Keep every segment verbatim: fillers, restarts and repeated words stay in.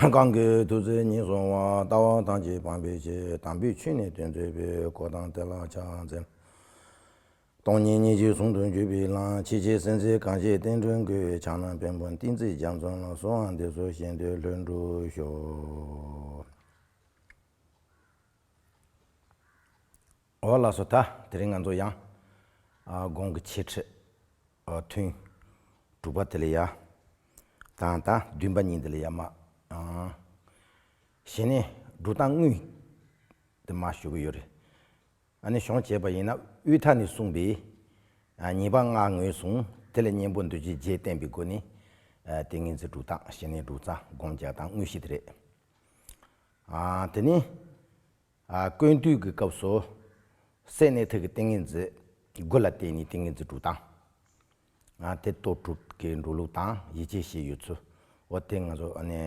གང་གིས་ཐུགས་བརྩེ་ཉེར་བཟུང་བ། ལྟ་བ་ཐམས་ཅད་སྤང་བའི་ཕྱིར། དམ་པའི་ཆོས་ནི་སྟོན་མཛད་པའི། གཽ་ཏམ་དེ་ལ་ཕྱག་འཚལ། སྟོང་ཉིད་སྙིང་རྗེ་ཟུང་དུ་འཇུག་པའི་ལམ། ཆེས་ཆེར་གསལ་མཛད་གངས་ཅན་བསྟན་འགྲོའི་མགོན། ཕྱག་ན་པདྨོ་ཏིང་འཛིན་རྒྱ་མཚོ་ལ། གསོལ་བ་འདེབས་སོ་བཞེད་དོན་ལྷུན་གྲུབ་ཤོག། འོ་ལགས་སོ། ད་དེ་རིང་ང་ཚོ་ཡང་ཨ་སྒོམ་གྱི་འཆད་ཁྲིད་ཨ་ཐུན་དྲུག་པ་དེ་ལ་ཡ་དང་ད་བདུན་པ་གཉིས་དེ་ལ་ཡ་མ་ཨ་ཞི་གནས་སྒྲུབ་སྟངས་དངོས་དེ་མ་ཞུ་གི་ཡོད་རེད། ཨ་ནི་གཞུང་བྱས་པ་ཡིན་ན་དབུས་མཐའ་ནས་གསུངས་པའི་ཨ་ཉེས་པ་ལྔ་ངོས་བཟུང་། དེ་ལས་གཉེན་པོ་འདུ་བྱེད་བརྒྱད་བསྟན་པའི་སྒོ་ནས་ཨ་ཏིང་ངེ་འཛིན་སྒྲུབ་སྟངས། ཞི་གནས་སྒྲུབ་སྟངས། སྒོམ་རྒྱག་སྟངས་དངོས་གཞི་དེ་རེད། ཨ་དེ་ནི་ཨ་ཀུན་བཏུས་ཀྱི་སྐབས་སུ་སེམས་གནས་ཐིག་གི་ཏིང་ངེ་འཛིན་དགུ་ལ་བརྟེན་ནས་ཏིང་ངེ་འཛིན་སྒྲུབ་སྟངས། ཨ་དེ་ལྟོ་གྲུབ་ཀྱི་འགྲོ་ལུགས་དང་ཡིད་ཆེས་བྱེད་ཡུལ་ཚུལ། འོ་དེ་ང་ཚོ་ཨ་ནི་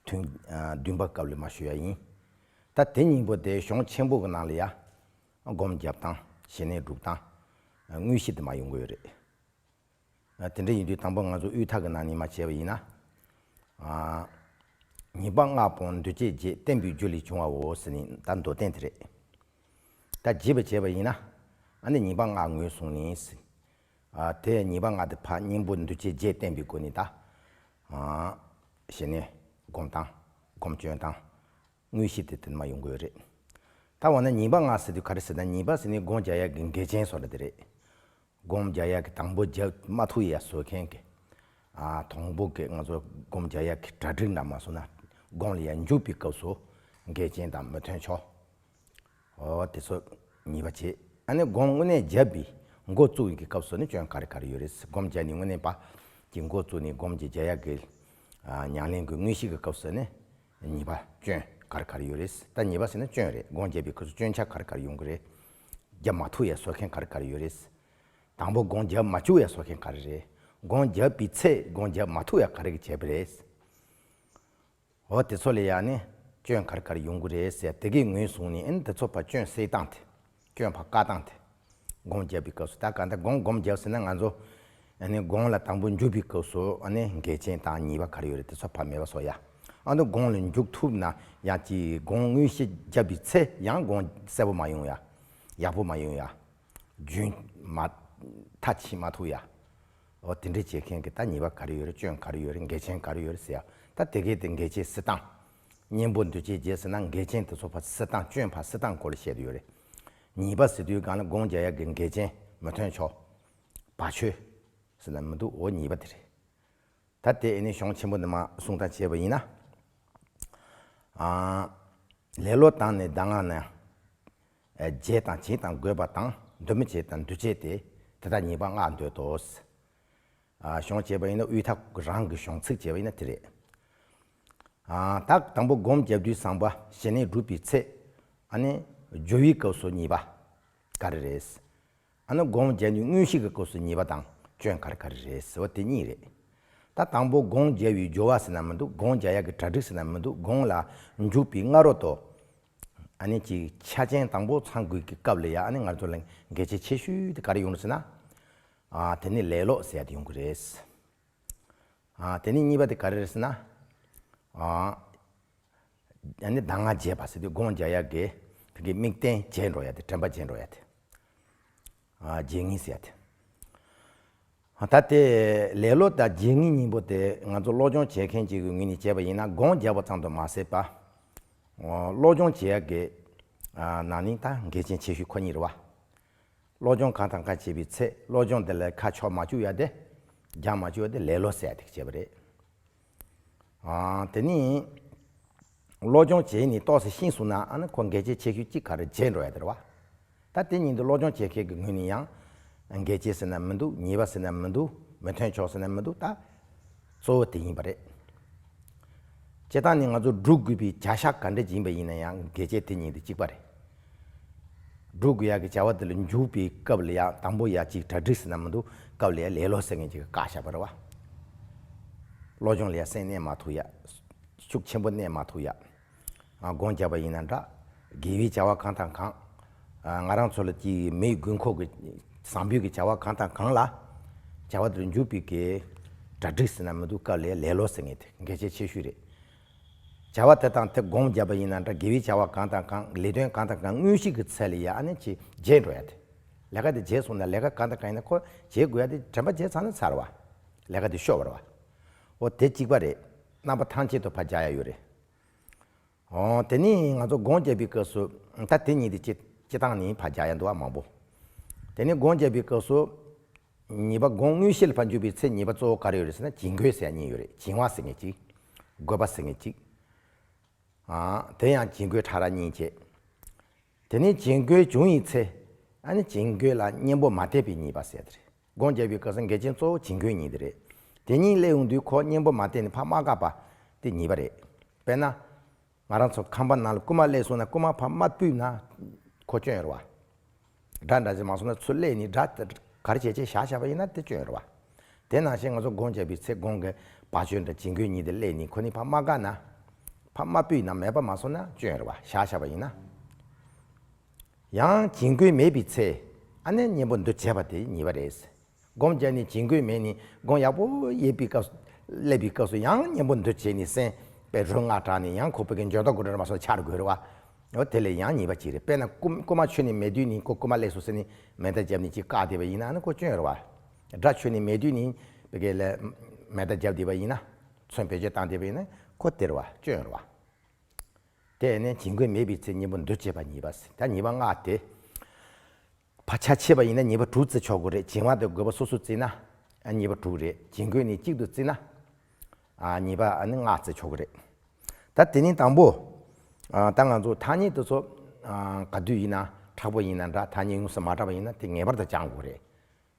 ཐུན་ཨ་བདུན་པ་སྐབས་ལ་མ་ཞུ་ཡ་ཡིན། ད་དེ་གཉིས་པོ་དེ་གཞུང་ཆེན་པོ་གི་ནང་ལ་ཡ་སྒོམ་རྒྱབ་སྟངས། ཞི་གནས་སྒྲུབ་སྟངས། དངོས་གཞི་དེ་མ་ཡོང་གི་ཡོད་རེད། ཨ་དེ་འདྲ་ཡིན་དུས་དང་པོ་ང་ཚོ་དབུས་མཐའ་གི་ནང་ནས་མ་བྱས་པ་ཡིན་ན། ཨ་ཉེས་པ་ལྔ་སྤོང་འདུ་བྱེད་བརྒྱད། བསྟན་པའི་རྒྱུ་ལས་བྱུང་བའོ་ཟེར་ནས་ད་མདོ་བསྟན་དེ་རེད། ད་རྒྱས་པ་བྱས་པ་ཡིན་ན། ཨ་ནི་ཉེས་པ་ལྔ་ངོས་བཟུང་ནས་ཟེར། ཨ་དེ་ཉེས་པ་ལྔ་དེ་ཕར་གཉེན་པོ་འདུ་བྱེད་བརྒྱད་བསྟན་པའི་སྒོ་ནས་ད། ཨ་ཞི་གནས་སྒོམ་སྟངས། སྒོམ་སྐྱོན་སྟངས། དངོས་གཞི་དེ་དེ་མ་ཡོང་གི་ཡོད་རེད། ད་འོ་ན་ཉེས་པ་ལྔ་ཟེར་དུས་ག་རེ་ཟེར་ན། ཉེས་པ་ཟེར་ནི་སྒོམ་རྒྱག་ཡག་གི་འགལ་རྐྱེན་བཟོ་འདྲ་དེ་རེད། སྒོམ་རྒྱག་ཡག་གི་དང་པོ་རྒྱག་མ་ཐུབ་ཡ་བཟོ་མཁན་གྱི། ཨ་དང་པོ་གི་ང་ཚོ་སྒོམ་རྒྱག་ཡག་གི་གྲ་སྒྲིག་འདྲ་མ་བཟོ་ན། སྒོམ་ལ་ཡ་འཇུག་པའི་སྐབས་སུ་འགལ་རྐྱེན་དང་མི་མཐུན་ཕྱོགས། འོ་དེ་ཚོ་ཉེས་པ་བྱེད། ཨ་ནི་སྒོམ་དངོས་གནས་རྒྱབ་པའི་འགོ་བཙུགས་ཡིན་གྱི་སྐབས་སུ་ནི་སྐྱོན་ག་རེ་ག་རེ་ཡོད་རེད། སྒོམ་རྒྱག་ནི་དངོས་གནས་པ་གི་འགོ་བཙུགས་ནས་སྒོམ་གྱི་རྒྱག་ཡག་གི་ཨ་ཉམས་ལེན་གྱི་དངོས་གཞི་གི་སྐབས་སུ་ནི་ཉེས་པ་སྐྱོན་ག་རེ་ག་རེ་ཡོད་རེད། ད་ཉེས་པ་ཟེར་ན་སྐྱོན་རེད། སྒོམ་རྒྱབ་པའི་སྐབས་སུ་སྐྱོན་ཆ་ག་རེ་ག་རེ་ཡོང་གི་རེད། རྒྱབ་མ་ཐུབ་ཡ་བཟོ་མཁན་ག་རེ་ག་རེ་ཡོད་རེད། དང་པོ་སྒོམ་རྒྱབ་མ་བཅུག་ཡ་བཟོ་མཁན་ག་རེ་རེད། སྒོམ་རྒྱབ་པའི་ཚེ་སྒོམ་རྒྱབ་མ་ཐུབ་ཡ་ག་རེ་གི་བྱས་པ་རེད། འོ་དེ་ཚོ་ལ་ཡ་ནི་སྐྱོན་ག་རེ་ག་རེ་ཡོང་གི་རེད་ཟེར། དེ་གའི་ངོས་བཟུང་ནས་ཨ་ནི་དེ་ཚོ་ཕར་སྐྱོན་སེལ་སྟངས་དེ། སྐྱོན་ཕར་བཀག་སྟངས་དེ། སྒོམ་རྒྱབ་པའི་སྐབས་སུ་ད་ག་འདྲ་སྒོམ་སྒོམ་རྒྱབ་ཟེར་ན་ང་ཚོ་ཨ་ནི་སྒོམ་ལ་དང་པོ་འཇུག་པའི་སྐབས་སུ་ཨ་ནི་འགལ་རྐྱེན་དང་ཉེས་པ་ག་རེ་ཡོད་རེད། དེ་ཚོ་ཕར་མེད་པ་བཟོ་ཡ། ཨ་ནི་སྒོམ་ལ་འཇུག་ཐུབ་ན་ཡང་ཅིག་སྒོམ་དངོས་གཞི་རྒྱབ་པའི་ཚེ་ཡང་སྒོམ་གསལ་པོ་མ་ཡོང་ཡ། ཡག་པོ་མ་ཡོང་ཡ། རྒྱུན་མ་མཐའ་ཕྱིན་མ་ཐུབ་ཡ། འོ་དེ་འདྲ་བྱེད་མཁན་གྱི་ད་ཉེས་པ་ག་རེ་ཡོད་རེད། སྐྱོན་ག་རེ་ཡོད་རེད། འགལ་རྐྱེན་ག་རེ་ཡོད་རེད་ཟེར་ཡ། ད་དེ་གའི་དེ་འགལ་རྐྱེན་སེལ་སྟངས། གཉེན་པོ་འདུ་བྱེད་བརྒྱད་ཟེར་ན་འགལ་རྐྱེན་དེ་ཚོ་ཕར་སེལ་སྟངས། སྐྱོན་ཕར་སེལ་སྟངས་སྐོར་ལ་བཤད་དུ་ཡོད་རེད། ཉེས་པ་ཟེར་དུས་སྒང་ལ་སྒོམ་རྒྱག་ཡག་གི་འགལ་རྐྱེན་མི་མཐུན་ཕྱོགས། བར་ཆད་ཟེར་ན་མི་འདུག་འོ་ཉེས་པ་དེ་རེད། ད་དེ་ཨ་ནི་གཞུང་ཆེན་པོ་འདི་མ་གསུང་སྟངས་བྱས་པ་ཡིན་ན། ཨ་ལེ་ལོ་དང་ནི་གདམས་ངག་ན། ཨ་བྱས་དང་བྱེད་དང་དགོས་པ་དང་། འདུ་མི་བྱེད་དང་འདུ་བྱེད་དེ། དེ་དག་ཉེས་པ་ལྔ་འདོད་དོ། ཨ་གཞུང་བྱས་པ་ཡིན་ན་དབུས་མཐའ་རང་གི་གཞུང་ཚིག་བྱས་པ་ཡིན་ན་དེ་རེད། ཨ་ད་དང་པོ་སྒོམ་རྒྱབ་དུས་ཙམ་པ་ཞི་གནས་སྒྲུབ་པའི་ཚེ། ཨ་ནི་སྦྱོར་བའི་སྐབས་སུ་ཉེས་པ་ག་རེ་རེད། ཨ་ནི་སྒོམ་རྒྱབ་ནས་དངོས་གཞི་གི་སྐབས་སུ་ཉེས་པ་དང་སྐྱོན་ག་རེ་ག་རེ་རེད་ཟེར་བ་དེ་གཉིས་རེད། ད་དང་པོ་སྒོམ་རྒྱབ་པའི་སྦྱོར་བ་ཟེར་ན་མི་འདུག་སྒོམ་རྒྱག་ཡག་གི་གྲ་སྒྲིག་ཟེར་ན་མི་འདུག་སྒོམ་ལ་འཇུག་པའི་སྔ་རོལ་ཏུ། ཨ་ནི་ཅིག་ཆ་རྐྱེན་དང་པོ་ཚང་དགོས་ཀྱི་སྐབས་ལ་ཡ། ཨ་ནི་ང་ཚོ་ལ་འགལ་རྐྱེན་ཆེ་ཤོས་དེ་ག་རེ་ཡོང་རེད་ཟེར་ན། ཨ་དེ་ནི་ལེ་ལོ་ཟེར་ཡ་དེ་ཡོང་གི་རེད། ཨ་དེ་ནི་གཉིས་པ་དེ་ག་རེ་རེད་ཟེར་ན། ཨ་ཨ་ནི་གདམས་ངག་བརྗེད་པ་ཟེར་དུས་སྒོམ་རྒྱག་ཡག་གི་དེ་གི་དམིགས་རྟེན་བརྗེད་འགྲོ་ཡ་དེ། དྲན་པ་བརྗེད་འགྲོ་ཡ་དེ། ཨ་བརྗེད་ངེས་ཟེར་ཡ་དེ། ཨ་ད་དེ་ལེ་ལོ་དང་བརྗེད་ངེས་གཉིས་པོ་དེ་ང་ཚོ་སློབ་སྦྱོང་བྱེད་མཁན་ཅིག་གི་ངོས་ནས་བྱས་པ་ཡིན་ན་སྒོམ་རྒྱག་པ་ཙམ་དུ་མ་ཟད་པ། ཨོ་སློབ་སྦྱོང་བྱེད་ཡག་གི་ཨ་ནང་ནས་ད་འགལ་རྐྱེན་ཆེ་ཤོས་ཁོ་གཉིས་རེད་བ། སློབ་སྦྱོང་གང་དང་གང་བྱེད་པའི་ཚེ་སློབ་སྦྱོང་དེ་ལ་ཁ་ཕྱོགས་མ་བཅུག་ཡ་དེ། རྒྱག་མ་བཅུག་ཡ་དེ་ལེ་ལོ་ཟེར་ཡ་དེ་བྱས་པ་རེད། ཨ་དེ་ནི་སློབ་སྦྱོང་བྱས་ནས་ཏོག་ཙམ་ཤེས་སོང་ན། ཨ་ནི་ཁོ་འགལ་རྐྱེན་ཆེ་ཤོས་གཅིག་ག་རེ་བརྗེད་འགྲོ་ཡ་དེ་རེད་བ། ད་དེ་ཉིད་དུ་སློབ་སྦྱོང་བྱེད་མཁན་གྱི་ངོས་ནས་ཡང་འགལ་རྐྱེན་ཟེར་ན་མི་འདུག་ཉེས་པ་ཟེར་ན་མི་འདུག་མི་མཐུན་ཕྱོགས་ཟེར་ན་མི་འདུག་ད་གཙོ་བོ་དེ་ཡིན་པ་རེད། སྤྱིར་བཏང་ནི་ང་ཚོ་སྒྲུབ་དགོས་པའི་བྱ་བཞག་ག་འདྲ་ཅིག་ཡིན་པ་ཡིན་ན་ཡང་འགལ་རྐྱེན་དེ་ཉིད་དུ་གཅིག་པ་རེད། སྒྲུབ་དགོས་ཡག་གི་བྱ་བ་དེ་ལ་འཇུག་པའི་སྐབས་ལ་ཡང་དང་པོ་ཡ་གཅིག་གྲ་སྒྲིག་ཟེར་ན་མི་འདུག་སྐབས་ལ་ཡང་ལེ་ལོ་ཟེར་མཁན་ཅིག་གིས་བཀག་བཞག་པ་རེད་བ། སློབ་སྦྱོང་ལ་ཡང་སེམས་གནས་མ་ཐུབ་ཡ། ཤུགས་ཆེན་པོ་གནས་མ་ཐུབ་ཡ། ཨ་སྒོམ་རྒྱག་པ་ཡིན་ན་འདྲ། དགེ་བའི་བྱ་བ་གང་དང་གང་། ཨ་ང་རང་ཚོ་ལ་ཅིག་མིའི་དགོས་མཁོ་གི་བཟང་པོའི་གི་བྱ་བ་གང་དང་གང་ལ། བྱ་བ་དེར་འཇུག་པའི་གི་གྲ་སྒྲིག་ཟེར་ན་མི་འདུག་སྐབས་ལ་ལེ་ལོ་ཟེར་མཁན་དེ་འགལ་རྐྱེན་ཆེ་ཤོས་རེད། བྱ་བ་དེ་དང་དེ་སྒོམ་བརྒྱབ་པ་ཡིན་ན་འདྲ། དགེ་བའི་བྱ་བ་གང་དང་གང་། ལས་དོན་གང་དང་གང་། དངོས་གཞི་གི་ཚད་ལ་ཡ་ཨ་ནི་ཅིག་བརྗེད་འགྲོ་ཡ་དེ། ལས་ཀ་དེ་བརྗེད་སོང་ན་ལས་ཀ་གང་དང་གང་ཡིན་ན་ཁོ་བྱེད་དགོས་ཡ་དེ་དྲན་པ་བརྗེད་ཚར་ན་ཚར་བ། ལས་ཀ་དེ་ཤོར་བ་རེད་བ། འོ་དེ་གཅིག་པ་རེད། རྣམ་པ་ཐམས་ཅད་དུ་ཕར་རྒྱག་ཡ་ཡོད་རེད། འོ་དེ་ནི་ང་ཚོ་སྒོམ་རྒྱག་པའི་སྐབས་སུ། ད་དེ་གཉིས་དེ་སྤྱི་སྤྱི་བཏང་ནས་ཕར་རྒྱག་ཡ་འདུག་བ་མང་པོ། དེ་ནི་སྒོམ་རྒྱག་པའི་སྐབས་སུ། ཉེས་པ་སྒོམ་དངོས་གཞི་ལ་ཕར་འཇུག་པའི་ཚེ་ཉེས་པ་གཙོ་བོ་ག་རེ་ཡོད་རེད་ཟེར་ན། བྱིང་རྒོད་ཟེར་ཡ་གཉིས་ཡོད་རེད། བྱིང་བ་ཟེར་མཁན་གཅིག་རྒོད་པ་ཟེར་མཁན་གཅིག་ཨ། དེ་ཡང་བྱིང་རྒོད་ཕྲ་རགས་གཉིས་བྱས། དེ་ནས་བྱིང་རྒོད་བྱུང་བའི་ཚེ། ཨ་ནི་བྱིང་རྒོད་ལ་གཉེན་པོ་མ་དད་པའི་ཉེས་པ་ཟེར་དེ་རེད། སྒོམ་རྒྱག་པའི་སྐབས་སུ་འགལ་རྐྱེན་གཙོ་བོ་བྱིང་རྒོད་གཉིས་དེ་རེད། དེ་གཉིས་སླེབས་ཡོང་དུས་ཁོ་གཉེན་པོ་མ་དད་ནས་ཕར་མ་བཀག་པ་དེ་ཉེས་པ་རེད། དཔེར་ན། ང་རང་ཚོ་ཁང་པ་ནང་ལ་རྐུན་མ་སླེབས་སོང་ན་རྐུན་མ་ཕར་མ་ཕུད་ན་ཁོ་སྐྱོན་རེད་བ། དགྲ་འདྲ་ཅིག་མ་སོང་ན་ཚུར་སླེབས་ནས་དགྲ་ག་རེ་བྱས་བྱས་བཞག་བཞག་པ་ཡིན་ན་དེ་སྐྱོན་རེད་བ། དེ་ནང་བཞིན་ང་ཚོ་སྒོམ་རྒྱག་པའི་ཚེ་སྒོམ་གྱི་བག་ཆགས་འདྲ་བྱིང་རྒོད་གཉིས་དེ་སླེབས་ནས་ཁོ་ནི་ཕར་མ་བཀག་ན། ཕར་མ་ཕུད་ན་མེད་པ་མ་སོང་ན་སྐྱོན་རེད་བ། བཞག་བཞག་པ་ཡིན་ན། ཡང་བྱིང་རྒོད་མེད་པའི་ཚེ། ཨ་ནི་གཉེན་པོ་འདུ་བྱེད་པ་དེ་ཉེས་པ་རེད། སྒོམ་བརྒྱབ་ནས་བྱིང་རྒོད་མེད་ནས་སྒོམ་ཡག་པོ་ཡེད་པའི་སྐབས་སུ། སླེབས་པའི་སྐབས་སུ་ཡང་གཉེན་པོ་འདུ་བྱས་ནས་སེམས་པའི་རོ་མངར་དྲགས་ནས་ཡང་ཁོ་པའི་གི་འཇོན་ཐང་གོ་འདྲ་མ་སོང་ཆགས་དགོས་རེད་བ། འོ་དེ་ལས་ཡང་ཉེས་པ་གཅིག་རེད། དཔེར་ན་རྐུ་རྐུན་མ་ཁྱོན་ནས་མེད་དུས་ནས་ཁོ་རྐུན་མ་སླེབས་སོང་ཟེར་ནས་མེ་མདའ་བརྒྱབ་ནས་ཅིག་བཀག་བསྡད་པ་ཡིན་ན་ཨ་ནི་ཁོ་སྐྱོན་རེད་བ། དགྲ་ཁྱོན་ནས་མེད་དུས་ནས་པའི་གི་ལ་མེ་མདའ་བརྒྱབ་བསྡད་པ་ཡིན་ན། མཚོན་བེད་སྤྱོད་བཏང་བསྡད་པ་ཡིན་ན་ཁོ་དེ་རེད་བ། སྐྱོན་རེད་བ། དེ་ནས་བྱིང་རྒོད་མེད་པའི་ཚེ་གཉེན་པོ་འདུ་བྱེད་པ་ཉེས་པ་ཟེར། ད་ཉེས་པ་ལྔ་དེ། ཕར་ཆ་ཕྱེ་བ་ཡིན་ན་ཉེས་པ་དྲུག་བརྩི་ཆོག་གི་རེད། བྱིང་བ་དང་རྒོད་པ་སོ་སོ་བརྩིས་ན། ཨ་ཉེས་པ་དྲུག་རེད། བྱིང་རྒོད་ནས་གཅིག་ཏུ་བརྩིས་ན། ཨ་ཉེས་པ་ཨ་ནི་ལྔ་བརྩི་ཆོག་གི་རེད། ད་དེ་ནི་དང་པོ། ཨ་ད་ང་ཚོ་ཐ་སྙད་དེ་ཚོ། ཨ་ག་དུས་ཡིན་ན་དྲག་པོ་ཡིན་ན་འདྲ། ཐ་སྙད་ཡོངས་སུ་མ་དྲག་པ་ཡིན་ན་དེ་ངེས་པར་དུ་སྦྱང་དགོས་རེད།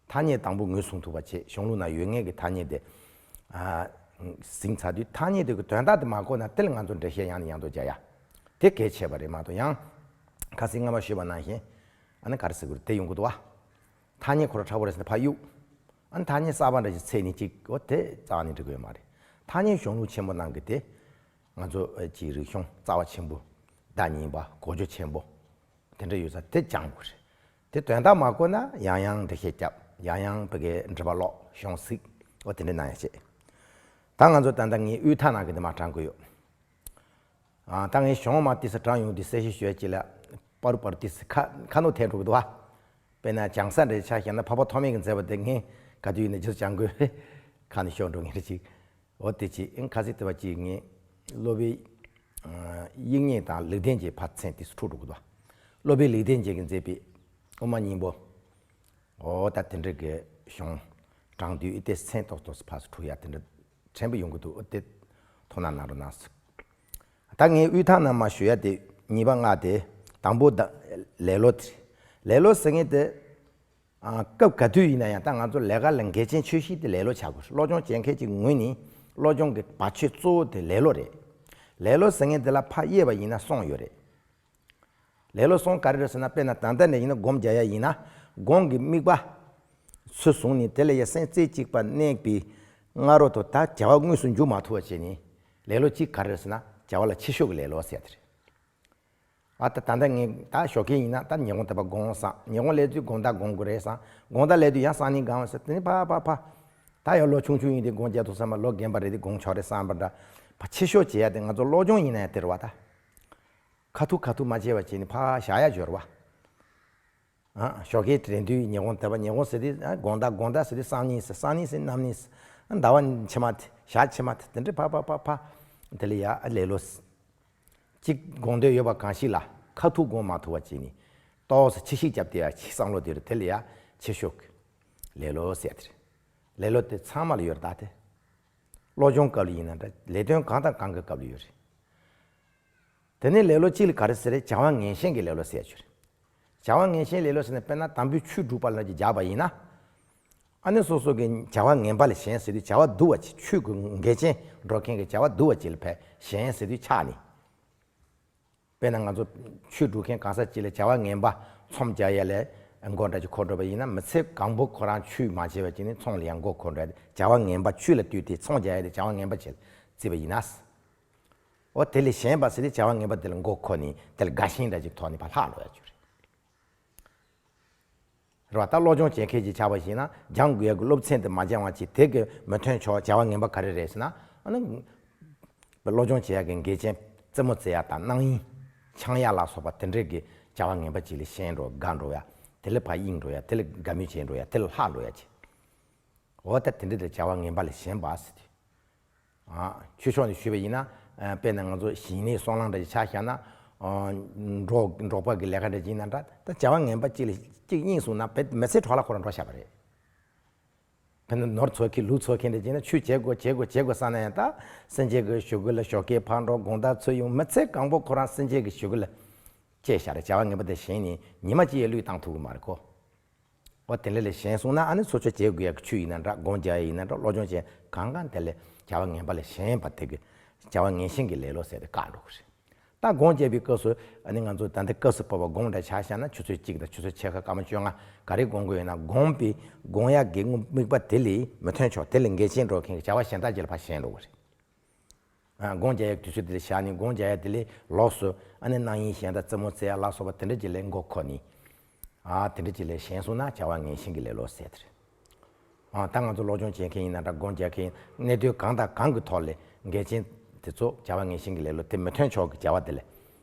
ཐ་སྙད་དང་པོ་ངོས་བཟུང་ཐུབ་པ་བྱེད། གཞུང་ལུགས་ནང་ཡོད་མཁན་གྱི་ཐ་སྙད་དེ། ཨ་ཟིན་ཚར་དུས་ཐ་སྙད་དེ་གི་དོན་དག་དེ་མ་གོ་ན་དེ་ལ་ང་ཚོ་འགྲེལ་བཤད་ཡང་ནས་ཡང་དུ་རྒྱག་ཡ། དེ་གལ་ཆེ་བ་རེད་མ་གཏོགས། ཡང་ཁ་སང་སྔ་མ་ཞུས་པ་ནང་བཞིན། ཨ་ནི་ག་རེ་ཟེར་དགོས་རེད། དེ་ཡོང་གི་འདུག་བ། ཐ་སྙད་ཁོ་རང་དྲག་པོ་རེད་ཟེར་ནས་ཕར་གཡུག་ཨ་ནི་ཐ་སྙད་གསར་པ་འདྲ་ཞིག་འཚོལ་ནས་ཅིག་འོ་དེ་རྩ་བ་ནས་འགྲིག་གི་ཡོད་མ་རེད། ཐ་སྙད་གཞུང་ལུགས་ཆེན་པོ་ནང་གི་དེ། ང་ཚོ་ཨ་ཅིག་རིག་གཞུང་རྩ་བ་ཆེན་པོ། བརྡ་རྙིང་པ། གོ་རྒྱུ་ཆེན་པོ། དེ་འདྲ་ཡོད་ས་དེ་སྦྱང་དགོས་རེད། དེ་དོན་དག་མ་གོ་ན་ཡང་ཡང་འགྲེལ་བཤད་རྒྱབ། ཡང་ཡང་བོད་སྐད་འགྲེལ་པ་ཀློག་གཞུང་གཟིགས། འོ་དེ་འདྲ་གནང་ཡ་བྱེད། ད་ང་ཚོ་ད་ལྟ་ངའི་དབུས་ཐང་ནང་གི་དེ་མར་དྲངས་དགོས་ཡོད། ཨ་ད་ངས་གཞུང་མར་ཏོག་ཙམ་དྲངས་ཡོང་དུས་གསལ་བཤད་ཞུ་ཡ་ཅིག་ལ། པ་རུ་པ་རུ་ཏོག་ཙམ་ཁ་ཁ་ནོར་ཐེབས་འགྲོ་གི་འདུག་བ། དཔེར་ན་སྦྱང་ས་འདྲ་ཆ་བཞག་ན་འཕགས་པ་ཐོགས་མེད་ཀྱིས་མཛད་པ་དེ་ངས་ག་དུས་ཡིན་ན་རྗེས་སུ་སྦྱང་དགོས། ཁ་ནས་ཤོར་འགྲོ་མཁན་རེད་ཅིག་འོ་དེ་ཅི་ཨིན། ཁ་སང་དེ་བ་ཅིག་ངས་སློབ་དཔོན་དབྱིག་གཉེན་དང་ལེགས་ལྡན་འབྱེད་ཕར་མཚན་དེ་འཁྲུག་འགྲོ་གི་འདུག་སློབ་དཔོན་ལེགས་ལྡན་འབྱེད་ཀྱིས་མཛད་པའི་དབུ་མ་སྙིང་པོ། འོ་ད་དེ་འདྲ་གི་གཞུང་དྲངས་དུས་ཨི་དེ་མཚན་ཏོག་ཏོག་ཕར་འཁྲུག་ཡ་དེ་འདྲ་ཕྲན་བུ་ཡོང་གི་འདུག་འོ་དེ་དོ་སྣང་གནང་རོགས་གནང་། ད་ངས་དབུས་ཐང་ནང་མར་ཞུ་ཡ་དེ་ཉེས་པ་ལྔ་དེ། དང་པོ་ད་ལེ་ལོ་དེ། ལེ་ལོ་ཟེར་མཁན་དེ། ཨ་སྐབས་ག་དུས་ཡིན་ན་ཡང་ད་ང་ཚོ་ལས་ཀ་ལ་འགལ་རྐྱེན་ཆོད་གཞི་དེ་ལེ་ལོ་ཆགས་དགོས། སློབ་སྦྱོང་བྱེད་མཁན་གྱི་ངོས་ནས་སློབ་སྦྱོང་གི་བར་ཆད་གཙོ་བོ་དེ་ལེ་ལོ་རེད། ལེ་ལོ་ཟེར་མཁན་དེ་ལ་ཕར་དབྱེ་བ་ཡིན་ན་གསུམ་ཡོད་རེད། ལེ་ལོ་གསུམ་ག་རེ་རེད་ཟེར་ན། དཔེར་ན་ད་ལྟ་ནས་ཡིན་ན་སྒོམ་རྒྱག་ཡ་ཡིན་ན། སྒོམ་གྱི་དམིགས་པ་ཚུར་བཟུང་ནས་དེ་ལ་ཡ་སེམས་རྩེ་གཅིག་པ་གནས་པའི་སྔ་རོལ་དུ་ད་བྱ་བ་དངོས་སུ་འཇུག་མ་ཐུབ་པ་བྱས་ནས། ལེ་ལོ་གཅིག་ག་རེ་རེད་ཟེར་ན། བྱ་བ་ལ་ཕྱི་ཤོག་གི་ལེ་ལོ་ཟེར་ཡ་དེ་རེད། ཨ་ད་ད་ལྟ་ངས་ད་ཞོགས་ཀས་ཡིན་ན་ད་ཉལ་ཁང་དེ་པར་སྒོམ་བསམ། ཉལ་ཁང་སླེབས་དུས་དགོང་དག་སྒོམ་དགོས་རེད་བསམ། དགོང་དག་སླེབས་དུས་ཡང་སང་ཉིན་སྒོམ་ཟེར། དེ་ནས་ཕ་ཕ་ཕ། ད་ཡང་ལོ་ཆུང་ཆུང་ཡིན་དུས་སྒོམ་རྒྱག་ཐུབ་ས་མ། ལོ་རྒན་པ་རེད་དུས་སྒོམ་ཆོག་རེད་བསམ་པ་འདྲ། ཕ་ཕྱི་ཤོག་བྱེད་ཡ་དེ་ང་ཚོ་སློབ་སྦྱོང་ཡིན་ན་ཡང་དེ་རེད་བ་ད། ཁ་ཐུག་ཁ་ཐུག་མ་བྱས་པ་བྱས་ནས་ཕར་བཞག་ཡ་སྦྱོར་བ། ཨ་ཞོགས་ཀས་དྲན་དུས་ཉལ་ཁང་དེ་པར། ཉལ་ཁང་ཟེར་དུས་ཨ་དགོང་དག། དགོང་དག་ཟེར་དུས་སང་ཉིན་ཟེར། སང་ཉིན་ཟེར་གནམ་ཉིན་ཟེར། ཨ་ཟླ་བ་ཕྱི་མ་དེ། ཞག་ཕྱི་མ་དེ། དེ་འདྲ་ཕར་ཕར་ཕར་ཕར། དེ་ལ་ཡ་ཨ་ལེ་ལོ་ཟེར། གཅིག་སྒོམ་འདོད་ཡོད་པ་གང་ཞིག་ལ་ཁ་ཐུག་སྒོམ་མ་ཐུབ་པ་བྱས་ནས་ཏོག་ཙམ་ཕྱི་བཤིག་བརྒྱབ་བསྡད་ཡ་ཅིག་བསམ་བློ་དེ་རེད། དེ་ལ་ཡ་ཕྱི་ཤོག་ལེ་ལོ་ཟེར་ཡ་དེ་རེད། ལེ་ལོ་དེ་ཚང་མ་ལ་ཡོད་རེད་ད་དེ། སློབ་སྦྱོང་སྐབས་ལ་ཡིན་ན་འདྲ། ལས་དོན་གང་དང་གང་གི་སྐབས་ལ་ཡོད་རེད། དེ་ནས་ལེ་ལོ་གཅིག་ལ་ག་རེ་ཟེར་རེད། བྱ་བ་ངན་ཞེན་གྱི་ལེ་ལོ་ཟེར་ཡ་ཅིག་ཡོད་རེད། བྱ་བ་ངན་ཞེན་ལེ་ལོ་ཟེར་ན། དཔེར་ན་དམ་པའི་ཆོས་སྒྲུབ་པ་ལ་ཅིག་བྱ་བ་ཡིན་ན། ཨ་ནི་སོ་སོ་གི་བྱ་བ་ངན་པ་ལ་ཞེན་ཟེར་དུས། བྱ་བ་སྡུག་པ་ཅིག་ཆོས་ཀྱི་འགལ་རྐྱེན་སྒྲོག་མཁན་གྱི་བྱ་བ་སྡུག་པ་ཅིག་ལ་ཕར་ཞེན་ཟེར་དུས་ཆགས་ནས། དཔེར་ན་ང་ཚོ་ཆོས་སྒྲུབ་མཁན་གང་ཟག་ཅིག་ལ་བྱ་བ་ངན་པ་ཚོམས་རྒྱག་ཡ་ལ་མགོ་འདྲ་ཅིག་འཁོར་འགྲོ་བ་ཡིན་ན། མི་ཚེ་གང་པོ་ཁོ་རང་ཆོས་མ་བྱས་པ་ཅིག་ནི་ཚོམས་ལ་ཡང་མགོ་འཁོར་འགྲོ་ཡ་དེ། བྱ་བ་ངན་པ་ཆོས་ལ་ལྟོས་ཏེ་ཚོམས་རྒྱག་ཡ་དེ་བྱ་བ་ངན་པ་ཅིག་ལ་བརྩིས་པ་ཡིན་ན། འོ་དེ་ལ་ཞེན་པ་ཟེར་དུས་བྱ་བ་ངན་པ་དེ་ལ་མགོ་འཁོར་ནས་དེ་ལ་དགའ་ཞེན་འདྲ་ཅིག་ཐོག་ནས་ཕར་ལྷག་འགྲོ་ཡ་ཅིག་རེད། རེད་བ། ད་སློབ་སྦྱོང་བྱེད་མཁན་ཅིག་ཆགས་པ་ཞིག་ན། སྦྱང་དགོས་ཡ་གི་སློབ་ཚན་དེ་མ་སྦྱང་བ་ཅིག་དེ་གི་མི་ཐོན་ཆོག་བྱ་བ་ངན་པ་ག་རེ་རེད་ཟེར་ན། ཨ་ནི་སློབ་སྦྱོང་བྱེད་ཡ་གི་འགལ་རྐྱེན་ རྩེད་མོ་རྩེ་ཡ་དང་སྣང་ཡིན། འཆང་ཡ་ལ་སོགས་པ་དེ་འདྲའི་གི་བྱ་བ་ངན་པ་ཅིག་ལ་ཞེན་འགྲོ་དགའ་འགྲོ་ཡ། དེ་ལ་ཕར་གཡེང་འགྲོ་ཡ། དེ་ལ་དགའ་མོས་བྱེད་འགྲོ་ཡ། དེ་ལ་ལྷག་འགྲོ་ཡ་ཅིག་འོ་ད་དེ་འདྲ་དེ་བྱ་བ་ངན་པ་ལ་ཞེན་པ་ཟེར་དུས། ཨ། ཆོས་ཕྱོགས་ནས་ཞུས་པ་ཡིན་ན། ཨ། དཔེར་ན་ང་ཚོ་ཞིང་ལས་སོང་ལམ་འདྲ་ཞིག་ཆ་བཞག་ན། ཨ། འབྲོག་འབྲོག་པ་གི་ལས་ཀ་འདྲ་ཞིག་ཡིན་ན་འདྲ། ད་བྱ་བ་ངན་པ་གཅིག་ལ་གཅིག་གཡེང་སོང་ན་བེད་མི་ཚེ་འཕྲོ་བརླག་ཁོ་རང་འགྲོ་བཞག་པ་རེད། དཔེར་ན་ནོར་འཚོལ་མཁན་ལུག་འཚོལ་མཁན་འདྲ་ཞིག་ཡིན་ན་ཆུ་བྱེད་དགོས་བྱེད་དགོས་བྱེད་དགོས་བསམ་ན་ཡང་ད་སེམས་ཅན་གི་ཞོགས་ཀས་ལ་ཞོགས་ཀས་ཕར་འགྲོ་དགོང་དག་ཚུར་ཡོང་མི་ཚེ་གང་པོ་ཁོ་རང་སེམས་ཅན་གི་ཞོགས་ཀས་ལ་སྐྱེལ་བཞག་རེད། བྱ་བ་ངན་པ་དེ་ཞེན་ནས་ཉི་མ་གཅིག་ཡང་བློས་བཏང་ཐུབ་ཀྱི་མ་རེད་ཁོ། འོ་དེ་འདྲ་ལ་ཞེན་སོང་ན་ཨ་ནི་སོ་སོས་བྱེད་དགོས་ཡག་གི་ཆོས་ཡིན་ན་འདྲ། སྒོམ་རྒྱག་ཡ་ཡིན་ན་འདྲ། སློབ་སྦྱོང་བྱེད་གང་གང་དེ་ལ་བྱ་བ་ངན་པ་ལ་ཞེན་པ་དེ་གི་བྱ་བ་ངན་ཞེན་གྱི་ལེ་ལོ་ཟེར་ཏེ་བཀག་འགྲོ་གི་རེད། ད་སྒོམ་རྒྱག་པའི་སྐབས་སུ་ཨ་ནི་ང་ཚོ་ད་ལྟ་སྐབས་སུ་བབ་པ་སྒོམ་འདྲ་ཆ་བཞག་ན་ཆུ་ཚོད་གཅིག་དང་ཆུ་ཚོད་ཕྱེད་ཀ་སྐར་མ་བཅོ་ལྔ་ག་རེ་སྒོམ་དགོས་ཡོད་ན། སྒོམ་པའི་སྒོམ་ཡག་གི་དམིགས་པ་དེ་ལས་མི་མཐུན་ཕྱོགས་དེ་ལས་འགལ་རྐྱེན་འགྲོ་མཁན་གྱི་བྱ་བ་གཞན་དག་ཅིག་ལ་ཕར་ཞེན་འགྲོ་གི་རེད། ཨ། སྒོམ་རྒྱག་ཡག་དུས་ཚོད་དེ་ལ་བཞག་ནས་སྒོམ་རྒྱག་ཡག་དེ་ལས་ལོགས་སུ་ཨ་ནི་སྣང་ཡིན་གཞན་དང་རྩེད་མོ་རྩེ་ཡ་ལ་སོགས་པ་དེ་འདྲ་ཅིག་ལ་མགོ་འཁོར་ནས། ཨ། དེ་འདྲ་ཅིག་ལ་ཞེན་སོང་ན་བྱ་བ་ངན་ཞེན་གྱི་ལེ་ལོ་ཟེར་དེ་རེད། ཨ། ད་ང་ཚོ་སློབ་སྦྱོང་བྱེད་མཁན་ཡིན་ན་འདྲ། སྒོམ་རྒྱག་མཁན་གནད་དོན་གང་དང་གང་གི་ཐོག་ལ་འགལ་རྐྱེན་དེ་ཚོ་བྱ་བ་ངན་ཞེན་གྱི་ལེ་ལོ་དེ་མི་མཐུན་ཕྱོགས་ཀྱི་བྱ་བ་དེ་ལ།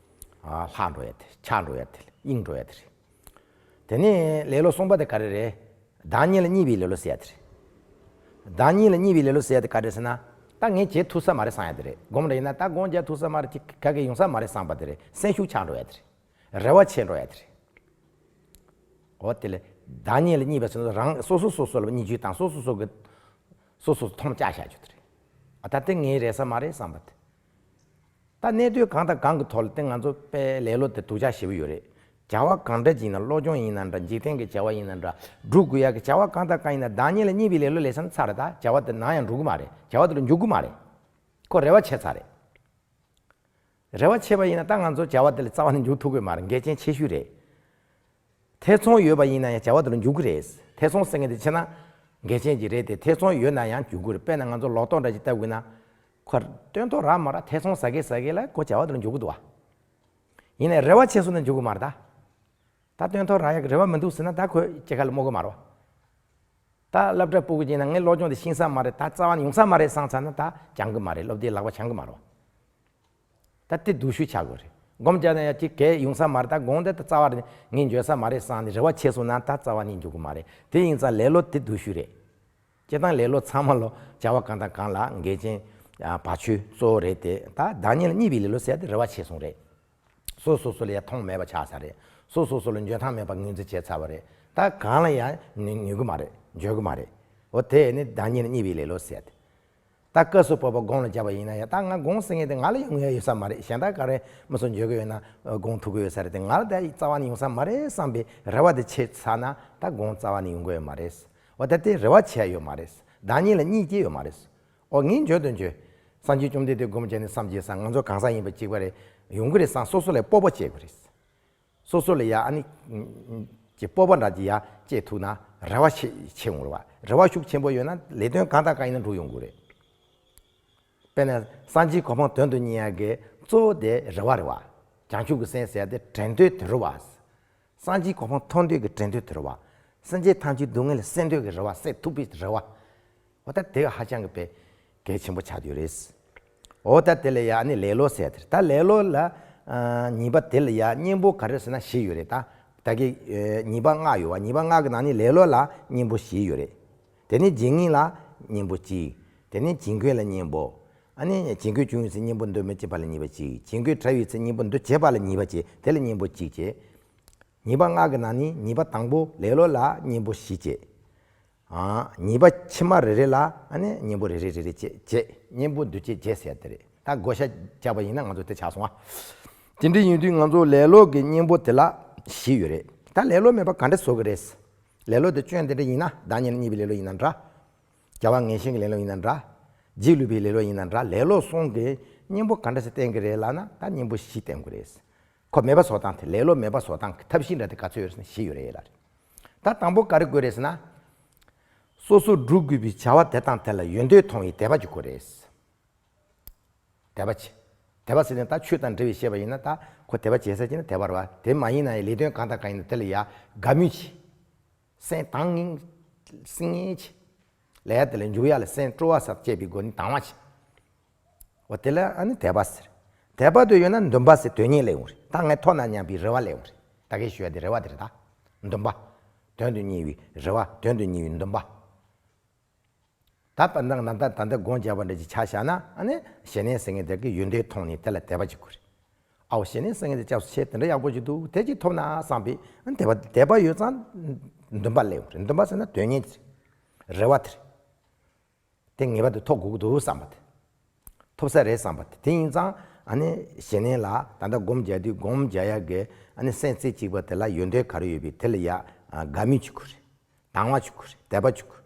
ཨ། ལྷག་འགྲོ་ཡ་དེ། ཆགས་འགྲོ་ཡ་དེ། གཡེང་འགྲོ་ཡ་དེ་རེད། དེ་ནས་ལེ་ལོ་གསུམ་པ་དེ་ག་རེ་རེད། བདག་ཉིད་ལ་གཉིས་པའི་ལེ་ལོ་ཟེར་ཡ་དེ་རེད། བདག་ཉིད་ལ་གཉིས་པའི་ལེ་ལོ་ཟེར་ཡ་དེ་ག་རེ་ཟེར་ན། ད་ངས་བྱེད་ཐུབ་ས་མ་རེད་བསམ་ཡ་དེ་རེད། སྒོམ་རེ་ཡིན་ན་ད་སྒོམ་རྒྱག་ཐུབ་ས་མ་རེད། ཅིག་ག་གེ་ཡོང་ས་མ་རེད་བསམ་པ་དེ་རེད། སེམས་ཤུགས་ཆག་འགྲོ་ཡ་དེ་རེད། རེ་བ་ཆེ་འགྲོ་ཡ་དེ་རེད། འོ་དེ་ལ་བདག་ཉིད་ལ་གཉིས་པ་ཟེར་ན་རང་སོ་སོ་སོ་སོ་ལ་གཉིས་ཀྱི་དང་སོ་སོ་སོ་གི་སོ་སོ་མཐོང་བཅའ་བཞག་རྒྱུ་དེ་རེད། ཨ། ད་དེ་ངའི་རེད་ས་མ་རེད་བསམ་པ་དེ། ད་གནད་དོན་གང་དང་གང་གི་ཐོག་ལ་དེ་ང་ཚོ་དཔེ་ལེ་ལོ་དེ་སྡུག་ཅག་ཞེ་པོ་ཡོད་རེད། བྱ་བ་གང་འདྲ་ཅིག་ཡིན་ན། སློབ་སྦྱོང་ཡིན་ན་འདྲ། འཇིག་རྟེན་གྱི་བྱ་བ་ཡིན་ན་འདྲ། སྒྲུབ་དགོས་ཡག་གི་བྱ་བ་གང་དང་གང་ཡིན་ན་བདག་ཉིད་ལ་གཉིས་པའི་ལེ་ལོ་ལས་ས་ན་ཚར་རེད། ད་བྱ་བ་དེ་ནང་ཡང་འགྲོ་གི་མ་རེད། བྱ་བ་དེ་ལ་འཇུག་གི་མ་རེད། ཁོ་རེ་བ་ཆེ་ཚར་རེད། རེ་བ་ཆེ་བ་ཡིན་ན་ད་ང་ཚོ་བྱ་བ་དེ་ལ་རྩ་བ་ནས་འཇུག་ཐུབ་ཀྱི་མ་རེད། འགལ་རྐྱེན་ཆེ་ཤོས་རེད། ཐེ་ཚོམ་ཡོད་པ་ཡིན་ན་ཡང་བྱ་བ་དེ་ལ་འཇུག་གི་རེད། ཐེ་ཚོམ་ཟེར་མཁན་དེ་ཆེ་ན་འགལ་རྐྱེན་གྱི་རེད་དེ། ཐེ་ཚོམ་ཡོད་ན་ཡང་འཇུག་གི་རེད། དཔེར་ན་ང་ཚོ་ལོ་ཏོག་འདྲ་ཅིག་ལྟ་དགོས་ན། ཁོ་སྟོན་ཐོག་རག་མ་རག་ཐེ་ཚོམ་ཟ་གི་ཟ་གི་ལ་ཁོ་བྱ་བ་དེ་ལ་འཇུག་གི་འདུག་བ། ཡིན་ནའི་རེ་བ་ཆེ་སོང་ན་འཇུག་གི་མ་རེད་ད། ད་སྟོན་ཐོག་རག་ཡག་གི་རེ་བ་མི་འདུག་ཟེར་ན་ད་ཁོས་སྐྱེ་ཁ་ལ་རྨོ་གི་མ་རེད་བ། ད་སློབ་གྲྭ་སྤུ་གུ་ཅིག་ན་ངས་སློབ་སྦྱོང་དེ་ཤེས་ས་མ་རེད། ད་རྩ་བ་ནས་ཡོང་ས་མ་རེད་བསམ་ཚར་ན་ད་སྦྱང་གི་མ་རེད། སློབ་དེབ་ལག་པ་འཆང་གི་མ་རེད་བ། ད་དེ་སྡུག་ཤོས་ཆགས་དགོས་རེད། སྒོམ་རྒྱག་ན་ཡང་ཅིག་གས་ཡོང་ས་མ་རེད། ད་དགོངས་དེ་ད་རྩ་བ་རེད། ངས་འཇོན་ས་མ་རེད་བསམ་ནས་རེ་བ་ཆེ་སོང་ན་ད་རྩ་བ་ནས་འཇུག་གི་མ་རེད། དེ་ཡིན་ཙང་ལེ་ལོ་དེ་སྡུག་ཤོས་རེད། སྤྱིར་བཏང་ལེ་ལོ་ཚང་མ་ལོ་བྱ་བ་གང་དང་གང་ལ་འགལ་རྐྱེན་བར་ཆད་གཙོ་བོ་རེད་དེ། ད་བདག་ཉིད་ལ་གཉིས་པའི་ལེ་ལོ་ཟེར་དེ་རེ་བ་ཆེ་སོང་རེད། སོ་སོ་སོ་ལ་ཡ་མཐོང་མེད་པ་ཆགས་ས་རེད། སོ་སོ་སོ་ལ་འཇོན་ཐང་མེད་པ་ངོས་འཛིན་བྱས་ཚར་བ་རེད། ད་གང་ལ་ཡང་ནུས་ནུས་གི་མ་རེད། འཇོན་གི་མ་རེད། འོ་དེ་ནི་བདག་ཉིད་ལ་གཉིས་པའི་ལེ་ལོ་ཟེར་དེ། ད་སྐབས་སུ་བབ་པ་སྒོམ་ལ་བརྒྱབ་པ་ཡིན་ན་ཡང་ད་ང་སྒོམ་ཟེར་མཁན་དེ་ང་ལ་ཡོང་ཡ་ཡོད་ས་མ་རེད། གཞན་དག་ག་རེ་མི་སོ་འཇོན་གི་ཡོད་ན་སྒོམ་ཐུབ་གི་ཡོད་ས་རེད་དེ། ང་ལ་ད་རྩ་བ་ནས་ཡོང་ས་མ་རེད་བསམ་པའི་རེ་བ་དེ་ཆེ་ཚར་ན་ད་སྒོམ་རྩ་བ་ནས་ཡོང་གི་ཡོད་མ་རེད། འོ་ད་དེ་རེ་བ་ཆེ་ཡ་ཡོད་མ་རེད། བདག་ཉིད་ལ་གཉིས་སྐྱེ་ཡོད་མ་རེད། ཨོ་ངས་འཇོན་དང་འཇོན། སངས་རྒྱས་བཅོམ་ལྡན་འདས་སྒོམ་བྱས་ནས་བསམ་བྱས་ས་ང་ཚོ་གང་ཟག་ཡིན་པ་གཅིག་པ་རེད། ཡོང་གི་རེད་བསམ་སོ་སོ་ལ་སྤོབས་པ་སྐྱེ་དགོས་རེད། སོ་སོ་ལ་ཡ་ཨ་ནི་ཀྱི་སྤོབས་པ་འདྲ་ཅིག་ཡ་སྐྱེ་ཐུབ་ན་རེ་བ་ཆེ་ཆེ་འོང་རེད་བ། རེ་བ་ཤུགས་ཆེན་པོ་ཡོད་ན་ལས་དོན་གང་དང་གང་ཡིན་ན་འགྲུབ་ཡོང་གི་རེད། དཔེར་ན་སངས་རྒྱས་གོ་འཕང་དོན་དུ་གཉེར་ཡ་གི་གཙོ་བོ་དེ་རེ་བ་རེད་བ། བྱང་ཆུབ་ཀྱི་སེམས་ཟེར་ཡ་དེ་དྲན་འདོད་དེ་རེད་བ། སངས་རྒྱས་གོ་འཕང་ཐོབ་འདོད་ཀྱི་དྲན་འདོད་དེ་རེད་བ། སེམས་ཅན་ཐམས་ཅད་སྡུག་བསྔལ་ལས་སེལ་འདོད་ཀྱི་རེ་བ། སེལ་ཐུབ་པའི་རེ་བ། འོ་ད་དེ་ཧ་ཅང་གི་དཔེ་གལ་ཆེན་པོ་ཆགས་ཡོད་རེད། འོ་ད་དེ་ལ་ཡ་ནི་ལེ་ལོ་ཟེར་དེ། ད་ལེ་ལོ་ལ་ཨ་ཉེས་པ་དེ་ལ་ཡ་གཉེན་པོ་ག་རེ་ཟེར་ན་བཞི་ཡོད་རེད། ད་ད་གི་ཨ་ཉེས་པ་ལྔ་ཡོད་བ། ཉེས་པ་ལྔ་གི་ནང་ནས་ལེ་ལོ་ལ་གཉེན་པོ་བཞི་ཡོད་རེད། དེ་ནས་བྱེད་ངེས་ལ་གཉེན་པོ་གཅིག་དེ་ནས་བྱེད་འགོད་ལ་གཉེན་པོ། ཨ་ནི་བྱེད་འགོད་བྱུང་ཡོད་ཚེ་གཉེན་པོ་འདོད་མི་བྱེད་པ་ལ་ཉེས་པ་གཅིག་བྱེད་འགོད་བྲལ་ཡོད་ཚེ་གཉེན་པོ་འདོད་བྱེད་པ་ལ་ཉེས་པ་བྱེད། དེ་ལ་གཉེན་པོ་གཅིག་བྱེད། ཉེས་པ་ལྔ་གི་ནང་ནས་ཉེས་པ་དང་པོ་ལེ་ལོ་ལ་གཉེན་པོ་བཞི་བྱེད། ཨ། ཉེས་པ་ཕྱི་མ་རེ་རེ་ལ་ཨ་ནི་གཉེན་པོ་རེ་རེ་རེ་རེ་བྱེད་བྱེད། གཉེན་པོ་འདོད་བྱེད་བྱེད་ཟེར་དེ་རེད། ད་བགོ་བཤའ་བརྒྱབ་པ་ཡིན་ན་ང་ཚོ་དེ་ཆགས་སོང་ཨ། དེ་འདྲ་ཡིན་དུས་ང་ཚོ་ལེ་ལོ་གི་གཉེན་པོ་དེ་ལ་བཞི་ཡོད་རེད། ད་ལེ་ལོ་མེད་པ་ག་འདྲ་བཟོ་གི་རེད། ལེ་ལོ་དེ་སྐྱོན་དེ་འདྲ་ཡིན་ན། བདག་ཉིད་ལ་གཉིས་པའི་ལེ་ལོ་ཡིན་ན་འདྲ། བྱ་བ་ངན་ཞེན་གྱི་ལེ་ལོ་ཡིན་ན་འདྲ། སྒྱིད་ལུག་པའི་ལེ་ལོ་ཡིན་ན་འདྲ། ལེ་ལོ་གསུམ་གྱི་གཉེན་པོ་ག་འདྲ་ཞིག་བསྟེན་གྱི་རེད་ལབ་ན། ད་གཉེན་པོ་བཞི་བསྟེན་དགོས་རེད། ཁོ་མེད་པ་བཟོ་སྟངས་དེ། ལེ་ལོ་མེད་པ་བཟོ་སྟངས་ཀྱི་ཐབས་ཤེས་འདྲ་དེ་ག་ཚོད་ཡོད་རེད་ཟེར་ན་བཞི་ཡོད་རེད་ལབ་རེད། ད་དང་པོ་ག་རེ་དགོས་རེད་ཟེར་ན། སོ་སོ་སྒྲུབ་དགོས་པའི་བྱ་བ་དེ་དང་དེ་ལ་ཡོན་ཏན་མཐོང་བའི་དད་པ་ཅིག་དགོས་རེད། དད་པ་བྱེད། དད་པ་ཟེར་ནས་ད་ཆོས་དང་འབྲེལ་བའི་བཤད་པ་ཡིན་ན་ད་ཁོ་དད་པ་བྱེད་ས་ཅིག་ན་དད་པ་རེད་བ། དེ་མ་ཡིན་ན་ཡང་ལས་དོན་གང་དང་གང་ཡིན་ན་དེ་ལ་ཡ་དགའ་མོས་བྱེད། སེམས་དྭངས་ངེས་སིང་ངེ་བྱེད། ལས་དེ་ལ་འཇུག་ཡ་ལ་སེམས་སྤྲོ་བ་ཟབ་སྐྱེད་པའི་སྒོ་ནས་དང་བ་བྱེད། འོ་དེ་ལ་ཨ་ནི་དད་པ་ཟེར། དད་པ་དེ་ཡོད་ན་འདུན་པ་ཟེར་དོན་གཉེར་སླེབས་ཡོང་རེད། ད་ངས་ཐོབ་ན་སྙམ་པའི་རེ་བ་སླེབས་ཡོང་རེད། ད་གིན་ཞུས་པ་དེ་རེ་བ་དེ་རེད་ད། འདུན་པ། དོན་དུ་གཉེར་བའི་རེ་བ། དོན་དུ་གཉེར་བའི་འདུན་པ། ད་ད་ད་ད་ད་ད་སྒོམ་རྒྱག་པ་འདྲ་ཅིག་ཆ་བཞག་ན། ཨ་ནི་ཞི་གནས་ཟེར་མཁན་དེ་གི་ཡོན་ཏན་མཐོང་ནས་དེ་ལ་དད་པ་ཅིག་དགོས་རེད། ཨའོ་ཞི་གནས་ཟེར་མཁན་དེ་སྐྱབས་སུ་མཆི། དེ་འདྲ་ཡག་པོ་ཅིག་འདུག་དེ་ཅིག་ཐོབ་ན་བསམ་པའི་ཨ་ནི་དད་པ་དད་པ་ཡོད་ཙང་འདུན་པ་སླེབས་ཡོང་རེད། འདུན་པ་ཟེར་ན་དོན་གཉེར་དེ་རེད། རེ་བ་དེ་རེད། དེ་ངེས་པར་དུ་ཐོབ་དགོས་ཀྱི་འདུག་བསམ་པ་དེ། ཐོབ་ས་རེད་བསམ་པ་དེ། དེ་ཡིན་ཙང་ཨ་ནི་ཞི་གནས་ལ་ད་ལྟ་སྒོམ་རྒྱག་དུས་སྒོམ་རྒྱག་ཡག་གི་ཨ་ནི་སེམས་རྩེ་གཅིག་པ་དེ་ལ་ཡོན་ཏན་ག་རེ་ཡོད་པའི་དེ་ལ་ཡ་དགའ་མོས་ཅིག་དགོས་རེད། དང་བ་ཅིག་དགོས་རེད། དད་པ་ཅིག་དགོས།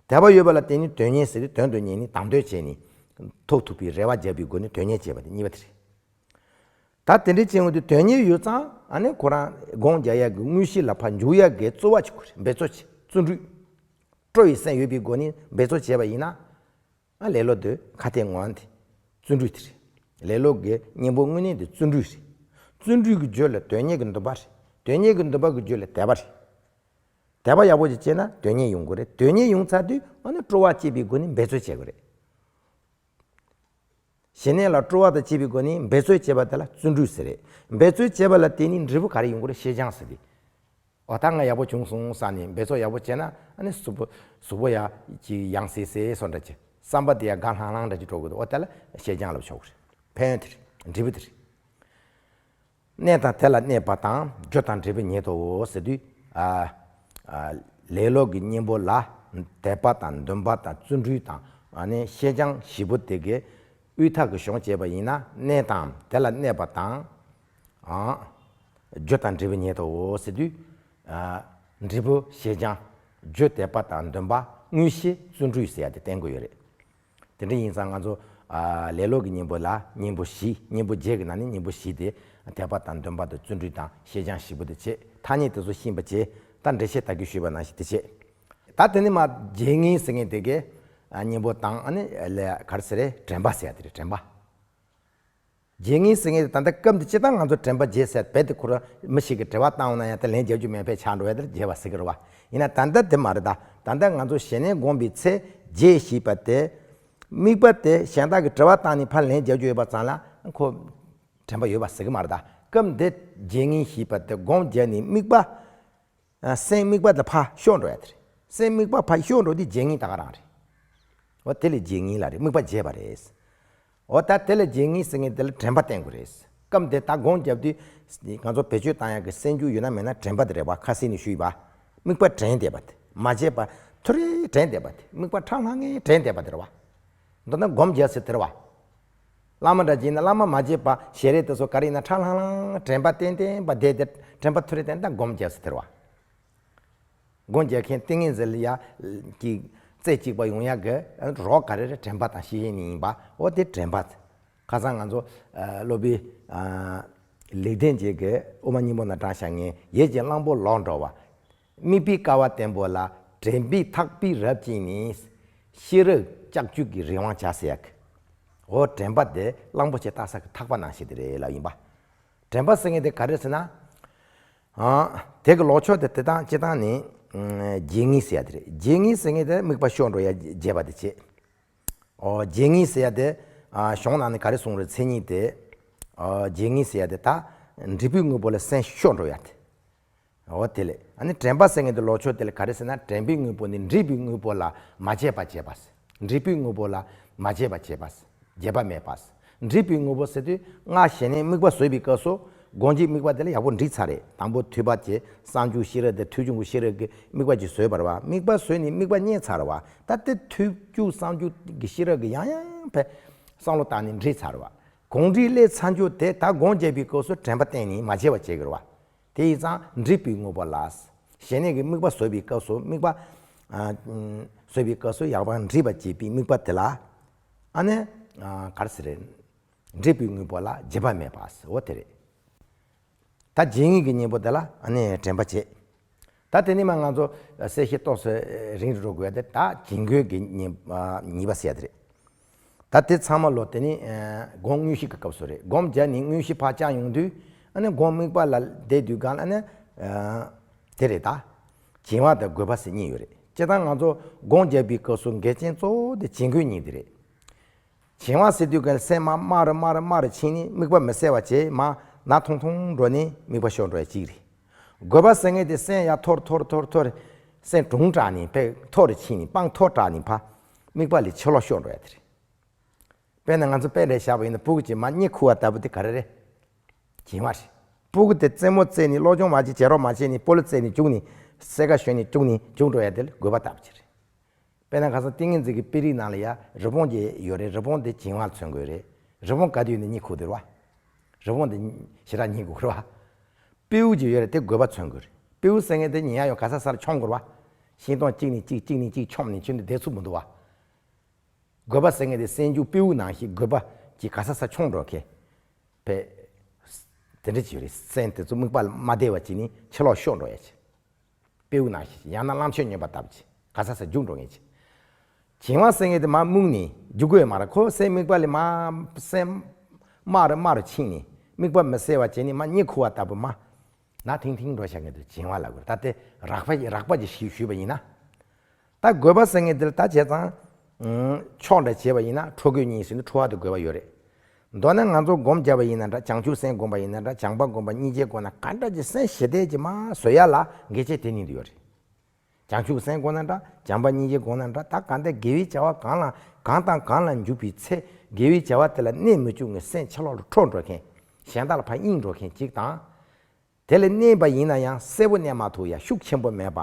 དད་པ་ཡོད་པ་ལ་བརྟེན་ནས་དོན་གཉེར་ཟེར་དུས་དོན་དུ་གཉེར་ནས་དང་དོད་བྱས་ནས་ཐོབ་ཐུབ་པའི་རེ་བ་བརྒྱབ་པའི་སྒོ་ནས་དོན་གཉེར་བྱས་པ་དེ་གཉིས་པ་དེ་རེད། ད་དེ་འདྲའི་བྱེད་ཡོང་དུས་དོན་གཉེར་ཡོད་ཙང་ཨ་ནི་ཁོ་རང་སྒོམ་རྒྱག་ཡག་གི་དངོས་གཞི་ལ་ཕར་འཇུག་ཡག་གི་རྩོལ་བ་ཅིག་དགོས་རེད། འབད་རྩོལ་བྱེད། བརྩོན་འགྲུས། སྤྲོ་བའི་སེམས་ཡོད་པའི་སྒོ་ནས་འབད་རྩོལ་བྱས་པ་ཡིན་ན། ཨ་ལེ་ལོ་དེ་ཁ་གཏད་ངོ་འདི་བརྩོན་འགྲུས་དེ་རེད། ལེ་ལོ་གི་གཉེན་པོ་དངོས་གནས་དེ་བརྩོན་འགྲུས་རེད། བརྩོན་འགྲུས་ཀྱི་རྒྱུ་ལ་དོན་གཉེར་གྱི་འདུན་པ་རེད། དོན་གཉེར་གྱི་འདུན་པ་གི་རྒྱུ་ལ་དད་པ་རེད། དད་པ་ཡག་པོ་ཅིག་བྱས་ན་དོན་གཉེར་ཡོང་གི་རེད། དོན་གཉེར་ཡོང་ཚར་དུས་ཨ་ནི་སྤྲོ་བ་སྐྱེས་པའི་སྒོ་ནས་འབད་རྩོལ་བྱེད་དགོས་རེད། ཞི་གནས་ལ་སྤྲོ་བ་དང་བཅས་པའི་སྒོ་ནས་འབད་རྩོལ་བྱེད་པ་དེ་ལ་བརྩོན་འགྲུས་ཟེར་རེད། འབད་རྩོལ་བྱེད་པ་ལ་བརྟེན་ནས་འབྲས་བུ་ག་རེ་ཡོང་གི་རེད། ཤེས་སྦྱང་ཟེར་ཏེ། འོ་ད་ང་ཡག་པོ་བྱུང་སོང་བསམ་ནས་འབད་རྩོལ་ཡག་པོ་བྱས་ན་ཨ་ནི་གཟུགས་པོ་གཟུགས་པོ་ཡ་ཅིག་ཡང་སེ་སེ་སོ་འདྲ་ཅིག་བསམ་པ་དེ་ཡ་དགའ་ལྷང་ལྷང་འདྲ་ཅིག་འགྲོ་གི་འདུག་འོ་དེ་ལ་ཤེས་སྦྱང་ལབ་ཆོག་གི་རེད། ཕན་ཡོན་དེ་རེད། འབྲས་བུ་དེ་རེད། གནས་དང་དེ་ལ་གནས་པ་དང་། རྒྱུ་དང་འབྲས་བུ་ཉིད་དོ་ཟེར་དུས། ཨ་ཨ་ལེ་ལོ་གི་གཉེན་པོ་ལ་དད་པ་དང་འདུན་པ་དང་བརྩོན་འགྲུས་དང་ཨ་ནི་ཤེས་སྦྱང་བཞི་པོ་དེ་གའི་དབུས་མཐའ་གི་གཞུང་བྱས་པ་ཡིན་ན། གནས་དང་དེ་ལ་གནས་པ་དང་། ཨ་རྒྱུ་དང་འབྲས་བུ་ཉིད་དོ་ཟེར་དུས། ཨ་འབྲས་བུ་ཤེས་སྦྱང་། རྒྱུ་དད་པ་དང་འདུན་པ། དངོས་གཞི་བརྩོན་འགྲུས་ཟེར་ཡ་དེ་བསྟན་དགོས་ཡོད་རེད། དེ་འདྲ་ཡིན་ཙང་ང་ཚོ་ཨ་ལེ་ལོ་གི་གཉེན་པོ་ལ་གཉེན་པོ་བཞི། གཉེན་པོ་བརྒྱད་ཀྱི་ནང་ནས་གཉེན་པོ་བཞི་དེ་དད་པ་དང་འདུན་པ་དང་བརྩོན་འགྲུས་དང་ཤེས་སྦྱང་བཞི་པོ་དེ་བྱེད། ཐ་སྙད་དེ་ཚོ་ཤེས་པ་བྱེད། ད་འགྲེལ་བཤད་ད་གིན་ཞུས་པ་ནང་བཞིན་དེ་བྱེད། ད་དེ་ནས་མར་རྗེས་ངེས་ཟེར་མཁན་དེ་གའི་ཨ་གཉེན་པོ་དང་ཨ་ནི་ལས་ག་རེ་ཟེར་རེད། དྲན་པ་ཟེར་ཡ་དེ་རེད། དྲན་པ། རྗེས་ངེས་ཟེར་མཁན་དེ་ད་ལྟ་སྐབས་འདི་སྤྱིར་བཏང་ང་ཚོ་དྲན་པ་བརྗེད་ཟེར་རྦད་དེ་ཁོ་རང་མི་ཞིག་གིས་དྲི་བ་བཏང་ན་ཡང་དེ་ལན་རྒྱག་རྒྱུ་མེད་པའི་ཆགས་འགྲོ་བས། དེར་བརྗེད་པ་ཟེར་གི་རེད་བ། ཡིན་ན་ད་ལྟ་དེ་མ་རེད་ད། ད་ལྟ་ང་ཚོ་ཞི་གནས་སྒོམ་པའི་ཚེ་བརྗེད་ཞེས་པ་དེ། དམིགས་པ་དེ་གཞན་དག་གིས་དྲི་བ་བཏང་ནས་ཕར་ལན་རྒྱག་རྒྱུ་ཡོད་པ་ཙམ་ལ་ཁོ་དྲན་པ་ཡོད་པ་ཟེར་གི་མ་རེད་ད། སྐབས་འདི་རྗེས་ངེས་ཞེས་པ་དེ་སྒོམ་བརྒྱབ་ནས་དམིགས་པ། ཨ་སེམས་དམིགས་པ་དེ་ཕར་ཤོར་འགྲོ་ཡ་དེ་རེད། སེམས་དམིགས་པ་ཕར་ཤོར་འགྲོ་དུས་རྗེས་ངེས་ད་ག་རང་རེད། འོ་དེ་ལ་རྗེས་ངེས་ལབ་རེད། དམིགས་པ་བརྗེད་པ་རེད། འོ་ད་དེ་ལ་རྗེས་ངེས་ཟེར་མཁན་དེ་ལ་དྲན་པ་བསྟེན་དགོས་རེད། སྐབས་དེ་ད་སྒོམ་བརྒྱབ་དུས་ང་ཚོ་བེད་སྤྱོད་བཏང་ཡག་གི་སེམས་འགྱུ་ཡོད་ན་མེད་ན་དྲན་པ་དེ་རེད་བ། ཁ་སང་ནས་ཞུས་པ། དམིགས་པ་དྲན་བསྡད་པ་དེ། མ་བརྗེད་པ་ཐུ་རེ་དྲན་བསྡད་པ་དེ། དམིགས་པ་ཁྲ་ལྷང་ངེ་དྲན་བསྡད་པ་དེ་རེད་བ། མདོར་ན་སྒོམ་རྒྱག་ཟེར་དེ་རེད་བ། བླ་མ་འདྲ་ཅིག་ཡིན་ན་བླ་མ་མ་བརྗེད་པ་ཞལ་རས་དེ་ཚོ་ག་རེ་ཡིན་ན་ཁྲ་ལྷང་ལྷང་དྲན་པ་བསྟེན་བསྟེན་པ་བསྡད་དེ་དྲན་པ་ཐུ་རེ་བསྟེན། ད་སྒོམ་རྒྱག་ཟེར་དེ་རེད་བ། སྒོམ་རྒྱག་མཁན་ཏིང་ངེ་འཛིན་ལ་ཡ་གི་རྩེ་གཅིག་པ་ཡོང་ཡག་གི་རོགས་ག་རེ་རེད། དྲན་པ་དང་ཤེས་བཞིན་ཡིན་པ། འོ་དེ་དྲན་པ། ཁ་སང་ང་ཚོ་ཨ་སློབ་དཔོན་ཨ་ལེགས་ལྡན་འབྱེད་ཀྱི་དབུ་མ་སྙིང་པོ་ན་དྲངས་བཞག་མཁན་ཡིད་ཀྱི་གླང་པོ་ལོག་འགྲོ་བ། དམིགས་པའི་ཀ་བ་བརྟན་པོ་ལ། དྲན་པའི་ཐག་པས་རབ་བཅིངས་ནས། ཤེས་རབ་ལྕགས་ཀྱུ་གིས་རི་དབང་བྱ་ཟེར་ཡག་གི། འོ་དྲན་པ་དེ་གླང་པོ་ཆེ་བཏགས་ས་གི་ཐག་པ་ནང་བཞིན་དེ་རེད་ལབ་ཡིན་པ། དྲན་པ་ཟེར་མཁན་དེ་ག་རེ་ཟེར་ན། ཨ་དེ་གི་ལོག་ཕྱོགས་དེ་དེ་དང་སྤྱིར་བཏང་ནི་ཨ་རྗེས་ངེས་ཟེར་ཡ་དེ་རེད། རྗེས་ངེས་ཟེར་མཁན་དེ་དམིགས་པ་ཤོར་འགྲོ་ཡ་བརྗེད་པ་དེ་བྱེད། ཨོ་རྗེས་ངེས་ཟེར་ཡ་དེ་ཨ་གཞུང་ནང་ནས་ག་རེ་གསུངས་རེད། མཚན་ཉིད་དེ། ཨོ་རྗེས་ངེས་ཟེར་ཡ་དེ་ད་འབྲས་བུའི་དངོས་པོ་ལ་སེམས་ཤོར་འགྲོ་ཡ་དེ། འོ་དེ་ལས་ཨ་ནི་དྲན་པ་ཟེར་མཁན་དེ་ལོག་ཕྱོགས་དེ་ལ་ག་རེ་ཟེར་ན། དྲན་པའི་དངོས་པོ་ནི་འབྲས་བུའི་དངོས་པོ་ལ་མ་བརྗེད་པ་བྱེད་པ། འབྲས་བུའི་དངོས་པོ་ལ་མ་བརྗེད་པ་བྱེད་པ། བརྗེད་པ་མེད་པ། འབྲས་བུའི་དངོས་པོ་ཟེར་དུས་སྔར་ཞི་གནས་དམིགས་པ་བཟོས་པའི་སྐབས་སུ་སྒོམ་གྱི་དམིགས་པ་དེ་ལ་ཡག་པོ་འགྲིག་ཚར་རེད། དང་པོ་ཐོས་པ་བྱས། བསམ་བྱུང་ཤེས་རབ་དེ་ཐོས་བྱུང་གི་ཤེས་རབ་ཀྱི་དམིགས་པ་ཅིག་བཟོས་པ་རེད་བ། དམིགས་པ་བཟོས་ནས་དམིགས་པ་རྙེད་ཚར་རེད་བ། ད་དེ་ཐོས་བྱུང་བསམ་བྱུང་གི་ཤེས་རབ་ཀྱིས་ཡང་ཡང་ཕར་བསམ་བློ་བཏང་ནས་འགྲིག་ཚར་རེད་བ། གོམས་འདྲིས་སླེབས་ཚར་རྒྱུ་དེ་ད་སྒོམ་བརྒྱབ་པའི་སྐབས་སུ་དྲན་པ་བསྟེན་ནས་མ་བརྗེད་པ་བྱེད་དགོས་རེད་བ། དེ་ཡིན་ཙང་འབྲས་བུའི་དངོས་པོ་ལ། ཞི་གནས་ཀྱི་དམིགས་པ་བཟོས་པའི་སྐབས་སུ་དམིགས་པ་ཨ་བཟོས་པའི་སྐབས་སུ་ཡག་པར་འདྲིས་པར་བྱེད་པའི་དམིགས་པ་དེ་ལ་ཨ་ནི་ཨ་ག་རེ་ཟེར་རེད། འབྲས་བུའི་དངོས་པོ་ལ་བརྗེད་པ་མེད་པ། འོ་དེ་རེད། ད་རྗེས་ངེས་ཀྱི་གཉེན་པོ་དེ་ལ་ཨ་ནི་དྲན་པ་བྱེད། ད་དེ་ནས་མར་ང་ཚོ་གསལ་བཤད་ཏོག་ཙམ་རིང་རུ་འགྲོ་དགོས་ཡ་དེ་ད་བྱིང་རྒོད་ཀྱི་གཉེན་ཨ་གཉིས་པ་ཟེར་ཡ་དེ་རེད། ད་དེ་ཚང་མ་ལོ་དེ་ནི་ཨ་སྒོམ་དངོས་གཞི་གི་སྐབས་སུ་རེད། སྒོམ་བརྒྱབ་ནས་དངོས་གཞི་ཕར་བཅར་ཡོང་དུས་ཨ་ནི་སྒོམ་དམིགས་པ་ལ་བསྡད་དུས་སྒང་ལ་ཨ་ནི་ཨ་དེ་རེད་ད། བྱིང་བ་དང་རྒོད་པ་ཟེར་གཉིས་ཡོད་རེད། སྤྱིར་བཏང་ང་ཚོ་སྒོམ་བརྒྱབ་པའི་སྐབས་སུ་འགལ་རྐྱེན་གཙོ་བོ་དེ་བྱིང་རྒོད་གཉིས་དེ་རེད། བྱིང་བ་ཟེར་དུས་ཀྱང་སེམས་མར་དམའ་རུ་དམའ་རུ་དམའ་རུ་ཕྱིན་ནས་དམིགས་པ་མི་གསལ་བ་བྱས། མར་ན་ཐུང་ཐུང་འགྲོ་ནས་དམིགས་པ་ཤོར་འགྲོ་ཡ་གཅིག་རེད། རྒོད་པ་ཟེར་མཁན་དེ་སེམས་ཡར་འཐོར་འཐོར་འཐོར་འཐོར། སེམས་གྲུང་དྲགས་ནས་ཕར་འཐོར་རུ་ཕྱིན་ནས་དཔངས་མཐོ་དྲགས་ནས་ཕར་དམིགས་པ་ལས་ཕྱི་ལོགས་ཤོར་འགྲོ་ཡ་དེ་རེད། དཔེར་ན་ང་ཚོ་དཔེ་རེ་བཞག་པ་ཡིན་ན་སྤུ་གུ་གཅིག་མར་གཉིད་ཁུག་པ་ལྟ་བུ་དེ་ག་རེ་རེད། བྱིང་བ་རེད། སྤུ་གུ་དེ་རྩེད་མོ་རྩེས་ནས་བློ་སྦྱོང་མ་བྱེད་བྱེད་རོགས་མ་བྱེད་ནས་སྤོ་ལོ་རྩེས་ནས་བཅུག་ནས་སེར་ཀ་ཞོན་ནས་བཅུག་ནས་བཅུག་འགྲོ་ཡ་དེ་ལ་རྒོད་པ་ལྟ་བུ་ཅིག་རེད། དཔེར་ན་ཁ་སང་ཏིང་ངེ་འཛིན་གྱི་དཔེ་རིས་ནང་ལ་ཡ་རི་བོང་ཅིག་ཡོད་རེད། རི་བོང་དེ་བྱིང་བ་ལ་མཚོན་དགོས་རེད། རི་བོང་ག་དུས་ཡིན་ན་གཉིད་ཁུག་དེ་རེད་བ། རི་བོང་དེ་ཞེ་དྲག་གཉིད་ཁུག་རེད་བ། སྤྲེའུ་ཅིག་ཡོད་རེད། དེ་རྒོད་པ་མཚོན་དགོས་རེད། སྤྲེའུ་ཟེར་མཁན་དེ་ཉལ་ཡ་ཡོད་ག་ས་ས་ལ་མཆོང་དགོས་རེད་བ། ཤིང་སྡོང་གཅིག་ནས་གཅིག་གཅིག་ནས་གཅིག་མཆོངས་ནས་ཁྱོན་དུ་བསྡད་ཚུགས་མི་འདུག་བ། རྒོད་པ་ཟེར་མཁན་དེ་སེམས་རྒྱུད་སྤྲེའུ་ནང་བཞིན་རྒོད་པ་ཅིག་ག་ས་ས་མཆོང་འགྲོ་མཁན། ཕེ། དེ་འདྲ་ཅིག་ཡོད་རེད། སེམས་དེ་ཚོ་དམིགས་པ་ལ་མ་བདེ་བ་ཅིག་ནི་ཕྱི་ལོགས་ཤོར་འགྲོ་ཡ་ཅིག་སྤྲེའུ་ནང་བཞིན་ཡང་ན་གླང་ཆེན་སྨྱོན་པ་ལྟ་བུ་ཅིག་ག་ས་ས་རྒྱུག་འགྲོ་མཁན་ཅིག་བྱིང་བ་ཟེར་མཁན་དེ་མར་རྨུགས་ནས་རྒྱུག་གི་ཡོད་མ་རེད། ཁོ་སེམས་དམིགས་པ་ལས་མར་སེམས་དམའ་རུ་དམའ་རུ་ཕྱིན་ནས་དམིགས་པ་མི་གསལ་བ་བྱས་ནས་མར་གཉིད་ཁུག་པ་ལྟ་བུ་མར་ན་ཐིང་ཐིང་འགྲོ་བཞག་མཁན་དེ་བྱིང་བ་ལབ་དགོས་རེད། ད་དེ་རགས་པ་རགས་པ་ཅིག་ཞུས་ཞུས་པ་ཡིན་ན། ད་རྒོད་པ་ཟེར་མཁན་འདི་ལ་ད་བྱས་ཙང་། ཕྱོགས་འདྲ་བྱས་པ་ཡིན་ན་ཁྲོ་རྒོད་གཉིས་ཟེར་ནས་ཁྲོ་བ་དང་རྒོད་པ་ཡོད་རེད། མདོར་ན་ང་ཚོ་སྒོམ་བརྒྱབ་པ་ཡིན་ན་འདྲ། བྱང་ཆུབ་སེམས་སྒོམ་པ་ཡིན་ན་འདྲ། བྱམས་པ་སྒོམ་པ་སྙིང་རྗེ་སྒོམ་ན་ག་འདྲ་ཅིག་སེམས་ཞི་བདེ་ཅིག་མར་བཟོ་ཡ་ལ་འགལ་རྐྱེན་དེ་གཉིས་དེ་ཡོད་རེད། བྱང་ཆུབ་སེམས་སྒོམ་ན་འདྲ། བྱམས་པ་སྙིང་རྗེ་སྒོམ་ན་འདྲ། ད་གང་ལྟར་དགེ་བའི་བྱ་བ་གང་ལ་གང་དང་གང་ལ་འཇུག་པའི་ཚེ་དགེ་བའི་བྱ་བ་དེ་ལ་གནས་མི་བཅུག་ངས་སེམས་ཕྱི་ལོགས་ལ་འཕྲོ་འགྲོ་མཁན། གཞན་དག་ལ་ཕར་གཡེང་འགྲོ་མཁན་གཅིག་དང་། དེ་ལ་གནས་པ་ཡིན་ན་ཡང་གསལ་པོ་གནས་མ་ཐུབ་ཡ་ཤུགས་ཆེན་པོ་མེད་པ།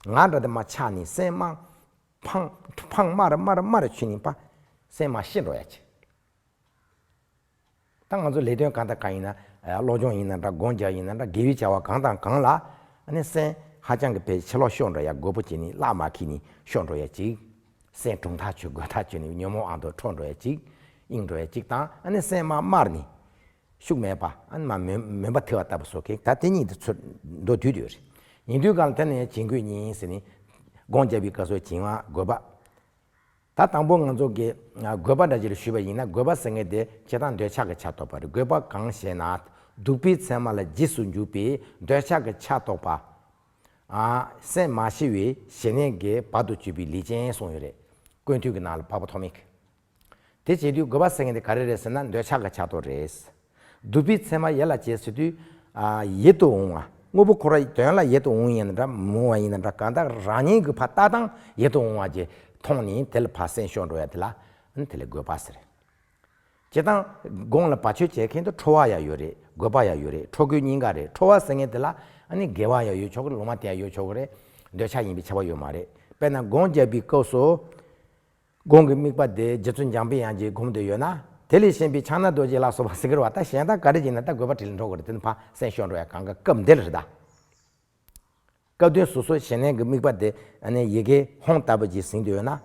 ང་འདྲ་དེ་མར་ཆགས་ནས་སེམས་མར་ཕངས་ཕངས་དམའ་རུ་དམའ་རུ་དམའ་རུ་ཕྱིན་ནས་པ། སེམས་མར་ཤི་འགྲོ་ཡ་ཅིག་ད་ང་ཚོ་ལས་དོན་གང་དང་གང་ཡིན་ན། ཨ། སློབ་སྦྱོང་ཡིན་ན་འདྲ། སྒོམ་རྒྱག་ཡིན་ན་འདྲ། དགེ་བའི་བྱ་བ་གང་དང་གང་ལ་ཨ་ནི་སེམས་ཧ་ཅང་གི་ཕར་ཕྱི་ལོགས་ཤོར་འགྲོ་ཡ། རྒོད་པོ་བྱས་ནས་བརླག་མ་ཁེལ་ནས་ཤོར་འགྲོ་ཡ་ཅིག་སེམས་གྲུང་ཐག་ཆོད་རྒོད་ཐག་ཆོད་ནས་ཉོན་མོངས་དབང་དུ་འཕྲོ་འགྲོ་ཡ་ཅིག་གཡེང་འགྲོ་ཡ་ཅིག་དང་། ཨ་ནི་སེམས་མར་དམར་ནས། ཤུགས་མེད་པ། ཨ་ནི་མར་མུན་མུན་པ་ཐིབས་པ་ལྟ་བུ་བཟོ་མཁན། ད་དེ་གཉིས་དེ་ཚོ་མདོར་བསྡུས་ཡོད་རེད། ཉིན་དུས་སྒང་ལ་དེ་ནས་བྱིང་རྒོད་གཉིས་ཟེར་ནས་སྒོམ་རྒྱབ་པའི་སྐབས་སུ་བྱིང་བ་རྒོད་པ། ད་དང་པོ་ང་ཚོ་གི་རྒོད་པ་འདྲ་ཅིག་ལ་ཞུས་པ་ཡིན་ན། རྒོད་པ་ཟེར་མཁན་དེ་སྤྱིར་བཏང་འདོད་ཆགས་ཀྱི་ཆ་རྟོགས་པ་རེད། རྒོད་པ་གང་ཞེ་ན། གདུག་པའི་མཚན་མ་ལ་རྗེས་སུ་འཇུག་པའི་འདོད་ཆགས་ཀྱི་ཆ་རྟོགས་པ། ཨ། སེམས་མ་ཞི་བའི་ཞི་གནས་ཀྱི་བར་དུ་གཅོད་པའི་ལས་ཅན་གསུངས་ཡོད་རེད། ཀུན་བཏུས་ཀྱི་ནང་ལ་འཕགས་པ་ཐོགས་མེད་ཀྱིས། དེ་བྱེད་དུས་རྒོད་པ་ཟེར་མཁན་དེ་ག་རེ་རེད་ཟེར་ན། འདོད་ཆགས་ཀྱི་ཆ་རྟོགས་རེད། གདུག་པའི་མཚན་མ་ཡིད་ལ་བྱེད་ཟེར་དུས། ཨ། ཡིད་དུ་འོང་བ། དངོས་པོ་ཁོ་རང་དོན་ལ་ཡིད་དུ་འོང་ཡིན་ན་འདྲ། མི་འོང་བ་ཡིན་ན་འདྲ། གང་ལྟར་རང་ཉིད་ཀྱི་ཕར་ལྟ་སྟངས་ཡིད་དུ་འོང་བ་ཅིག་མཐོང་ནས་དེ་ལ་ཕར་སེམས་ཤོར་འགྲོ་ཡ་དེ་ལ་ཨ་ནི་དེ་ལ་རྒོད་པ་ཟེར། སྤྱིར་བཏང་སྒོམ་ལ་བར་ཆད་བྱེད་མཁན་དེ་ཁྲོ་བ་ཡང་ཡོད་རེད། རྒོད་པ་ཡང་ཡོད་རེད། ཁྲོ་རྒོད་གཉིས་ཀ་རེད། ཁྲོ་བ་ཟེར་མཁན་དེ་ལ་ཨ་ནི་དགེ་བ་ཡང་ཡོད་ཆོག་གི་རེད། ལུང་མ་བསྟན་ཡང་ཡོད་ཆོག་གི་རེད། འདོད་ཆགས་ཡིན་པས་ཁྱབ་པ་ཡོད་མ་རེད། དཔེར་ན་སྒོམ་རྒྱབ་པའི་སྐབས་སུ། སྒོམ་གྱི་དམིགས་པ་དེ་རྗེ་བཙུན་འཇམ་པའི་དབྱངས་ཀྱི་སྒོམ་དེ་ཡོད་ན། དེ་ལས་གཞན་པའི་ཕྱག་ན་རྡོ་རྗེ་ལ་སོགས་པ་ཟེར་གྱི་རེད་བ། ད་གཞན་དག་ག་རེ་བྱས་ན་ད་རྒོད་པ་དེ་ལ་འགྲོ་དགོས་རེད། དེ་ནི་ཕར་སེམས་ཤོར་འགྲོ་ཡ་གང་ག་སྐབས་འདི་ལ་རེད་ད། སྐབས་དོན་སོ་སོ་ཞི་གནས་ཀྱི་དམིགས་པ་དེ་ཨ་ནི་ཡི་གེ་ཧཱུྃ་ལྟ་བུ་ཅིག་ཟིན་དུ་ཡོད་ན།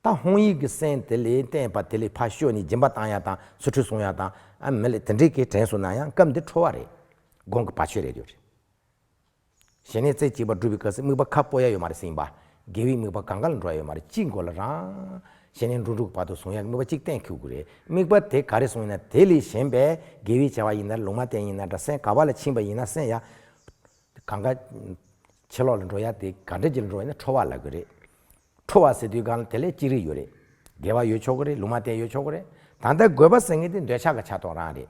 ད་ཧཱུྃ་ཡིག་གི་སེམས་དེ་ལས་བརྟེན་པ་དེ་ལས་ཕར་ཤོར་ནས་སྦྱིན་པ་བཏང་ཡ་དང་ཚུལ་ཁྲིམས་སྲུང་ཡ་དང་། ཨ། མི་ལ་དེ་འདྲའི་གི་དྲན་སོང་ན་ཡང་སྐབས་འདི་ཁྲོ་བ་རེད། སྒོམ་གྱི་བར་ཆད་རེད་དེ་རེད། ཞི་གནས་རྩེ་གཅིག་པ་སྒྲུབ་པའི་སྐབས་སུ་དམིགས་པ་ཁ་སྤོ་ཡ་ཡོད་མ་རེད་ཟེར་ཡིན་པ། དགེ་བའི་དམིགས་པ་གང་ག་ལ་འགྲོ་ཡ་ཡོད་མ་རེད། གཅིག་མགོ་ལ་རང་ཞི་གནས་འགྲོ་དྲུག་གི་བར་དུ་བཟུང་ཡ་གི་དམིགས་པ་གཅིག་གཏན་འཁེལ་དགོས་རེད། དམིགས་པ་དེ་ག་རེ་སོང་ཡིན་ན། དེ་ལས་གཞན་པའི་དགེ་བའི་བྱ་བ་ཡིན་ན་འདྲ། ལུང་མ་བསྟན་ཡིན་ན་འདྲ། སེམས་ག་བ་ལ་ཕྱིན་པ་ཡིན་ན་སེམས་ཡ་གང་ག་ཕྱི་ལོགས་ལ་འགྲོ་ཡ་དེ་ག་འདྲ་ཅིག་ལ་འགྲོ་ཡིན་ན་ཁྲོ་བ་ལབ་གི་རེད། ཁྲོ་བ་ཟེར་དུས་སྒང་ལ་དེ་ལས་ཅི་རིགས་ཡོད་རེད། དགེ་བ་ཡོད་ཆོག་གི་རེད། ལུང་མ་བསྟན་ཡོད་ཆོག་གི་རེད། ད་ལྟ་རྒོད་པ་ཟེར་མཁན་དེ་འདོད་ཆགས་ཀྱི་ཆ་རྟོགས་རང་རེད།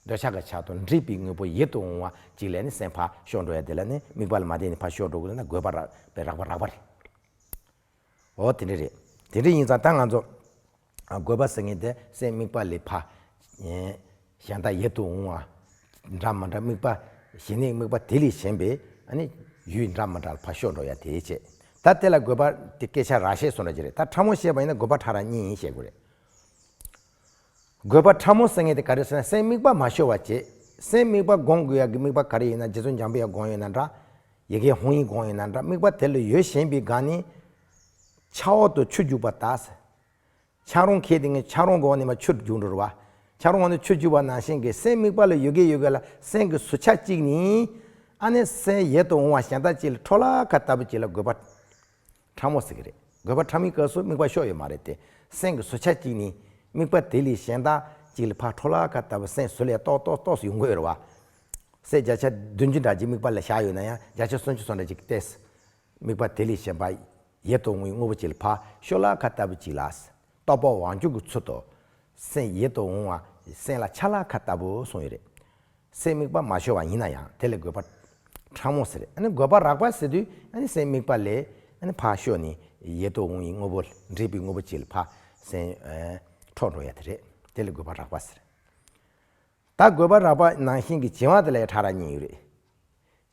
འདོད་ཆགས་ཀྱི་ཆ་རྟོགས་འདྲེས་པའི་དངོས་པོ་ཡིད་དུ་འོང་བ་ཅིག་ལ་ནི་སེམས་ཕར་ཤོར་འགྲོ་ཡ་དེ་ལ་ནི་དམིགས་པ་ལ་མ་བརྟེན་ནས་ཕར་ཤོར་འགྲོ་དགོས་ན་རྒོད་པ་རགས་པའི་རགས་པ་རགས་པ་རེད། འོ་དེ་འདྲ་རེད། དེ་འདྲ་ཡིན་ཙང་ད་ང་ཚོ་ཨ་རྒོད་པ་ཟེར་མཁན་དེ་སེམས་དམིགས་པ་ལས་ཕར། ཨེ། གཞན་དག་ཡིད་དུ་འོང་བ་འདྲ་མི་འདྲ། དམིགས་པ་ཞི་གནས་དམིགས་པ་དེ་ལས་གཞན་པའི་ཨ་ནི་ཡུལ་འདྲ་མི་འདྲ་ལ་ཕར་ཤོར་འགྲོ་ཡ་དེ་བྱས། ད་དེ་ལ་རྒོད་པ་དེ་སྐད་ཆ་རགས་བཤད་སོང་འདྲ་ཅིག་རེད། ད་ཕྲ་མོ་བཤད་པ་ཡིན་ན་རྒོད་པ་ཕྲ་རགས་གཉིས་ཡིན་བཤད་དགོས་རེད། རྒོད་པ་ཕྲ་མོ་ཟེར་མཁན་དེ་ག་རེ་ཟེར་ན། སེམས་དམིགས་པ་མ་ཤོར་བ་བྱེད། སེམས་དམིགས་པ་སྒོམ་དགོས་ཡ་གི་དམིགས་པ་ག་རེ་ཡིན་ན། རྗེ་བཙུན་འཇམ་པའི་དབྱངས་སྒོམ་ཡོད་ན་འདྲ། ཡ་གི་ཧཱུྃ་ཡིག་སྒོམ་ཡོད་ན་འདྲ། དམིགས་པ་དེ་ལ་ཡོད་བཞིན་པའི་སྒང་ནས་ཆབ་འོག་ཏུ་ཆུ་རྒྱུག་པ་ལྟར། ཆབ་རོམ་འཁྱེར་དེ་ངས་ཆབ་རོམ་སྒང་ནས་མར་ཆུ་རྒྱུག་འགྲོ་རེད་བ། ཆབ་རོམ་སྒང་ནས་ཆུ་རྒྱུག་པ་ནང་བཞིན་གྱི་སེམས་དམིགས་པ་ལ་ཡོད་གི་ཡོད་གི་ལ་སེམས་ཀྱི་ཟུར་ཆ་གཅིག་ནས་ཨ་ནི་སེམས་ཡིད་དུ་འོང་བ་གཞན་དག་ཅིག་ལ་འཕྲོ་བརླག་ཁ་ལྟ་བུ་ཅིག་ལ་རྒོད་པ་ཕྲ་མོ་ཟེར་གི་རེད། རྒོད་པ་ཕྲ་མོའི་སྐབས་སུ་དམིགས་པ་ཤོར་ཡོད་མ་རེད་དེ། སེམས་ཀྱི་ཟུར་ཆ་གཅིག་ནས་དམིགས་པ་དེ་ལས་གཞན་དག་ཅིག་ལ་ཕར་འཕྲོ་བརླག་ཁ་ལྟ་བུ་སེམས་ཟུར་ལ་ཏོག་ཏོག་ཏོག་ཙམ་ཡོང་གི་ཡོད་རེད་བ། སེམས་བརྒྱ་ཆ་བདུན་ཅུ་འདྲ་ཅིག་དམིགས་པ་ལ་བཞག་ཡོད་ན་ཡང་བརྒྱ་ཆ་སུམ་ཅུ་སོ་འདྲ་ཅིག་ཏོག་ཙམ། དམིགས་པ་དེ་ལས་གཞན་པ་ཡིད་དུ་འོང་བའི་དངོས་པོ་ཅིག་ལ་ཕར་ཤོར་བརླག་ཁ་ལྟ་བུ་ཅིག་ལ། རྟོག་པ་དབང་སྒྱུར་གྱི་ཚུལ་དུ་ སེམས་ཡིད་དུ་འོང་བ། སེམས་ལ་ཆ་ལག་ཁ་ལྟ་བུ་གསུངས་ཡོད་རེད། སེམས་དམིགས་པ་མ་ཤོར་བ་ཡིན་ན་ཡང་དེ་ལ་དགོད་པ་ཕྲ་མོ་ཟེར། ཨ་ནི་དགོད་པ་རགས་པ་ཟེར་དུས་ཨ་ནི་སེམས་དམིགས་པ་ལས་ཨ་ནི་ཕར་ཤོར་ནས་ཡིད་དུ་འོང་བའི་དངོས་པོ་འདྲེས་པའི་དངོས་པོ་ཅིག་ལ་ཕར་སེམས་ཨ་འཕྲོ་འགྲོ་ཡ་དེ་རེད། དེ་ལ་དགོད་པ་རགས་པ་ཟེར། ད་དགོད་པ་རགས་པ་ནང་བཞིན་གྱི་བྱིང་བ་དེ་ལ་ཕྲ་རགས་གཉིས་ཡོད་རེད།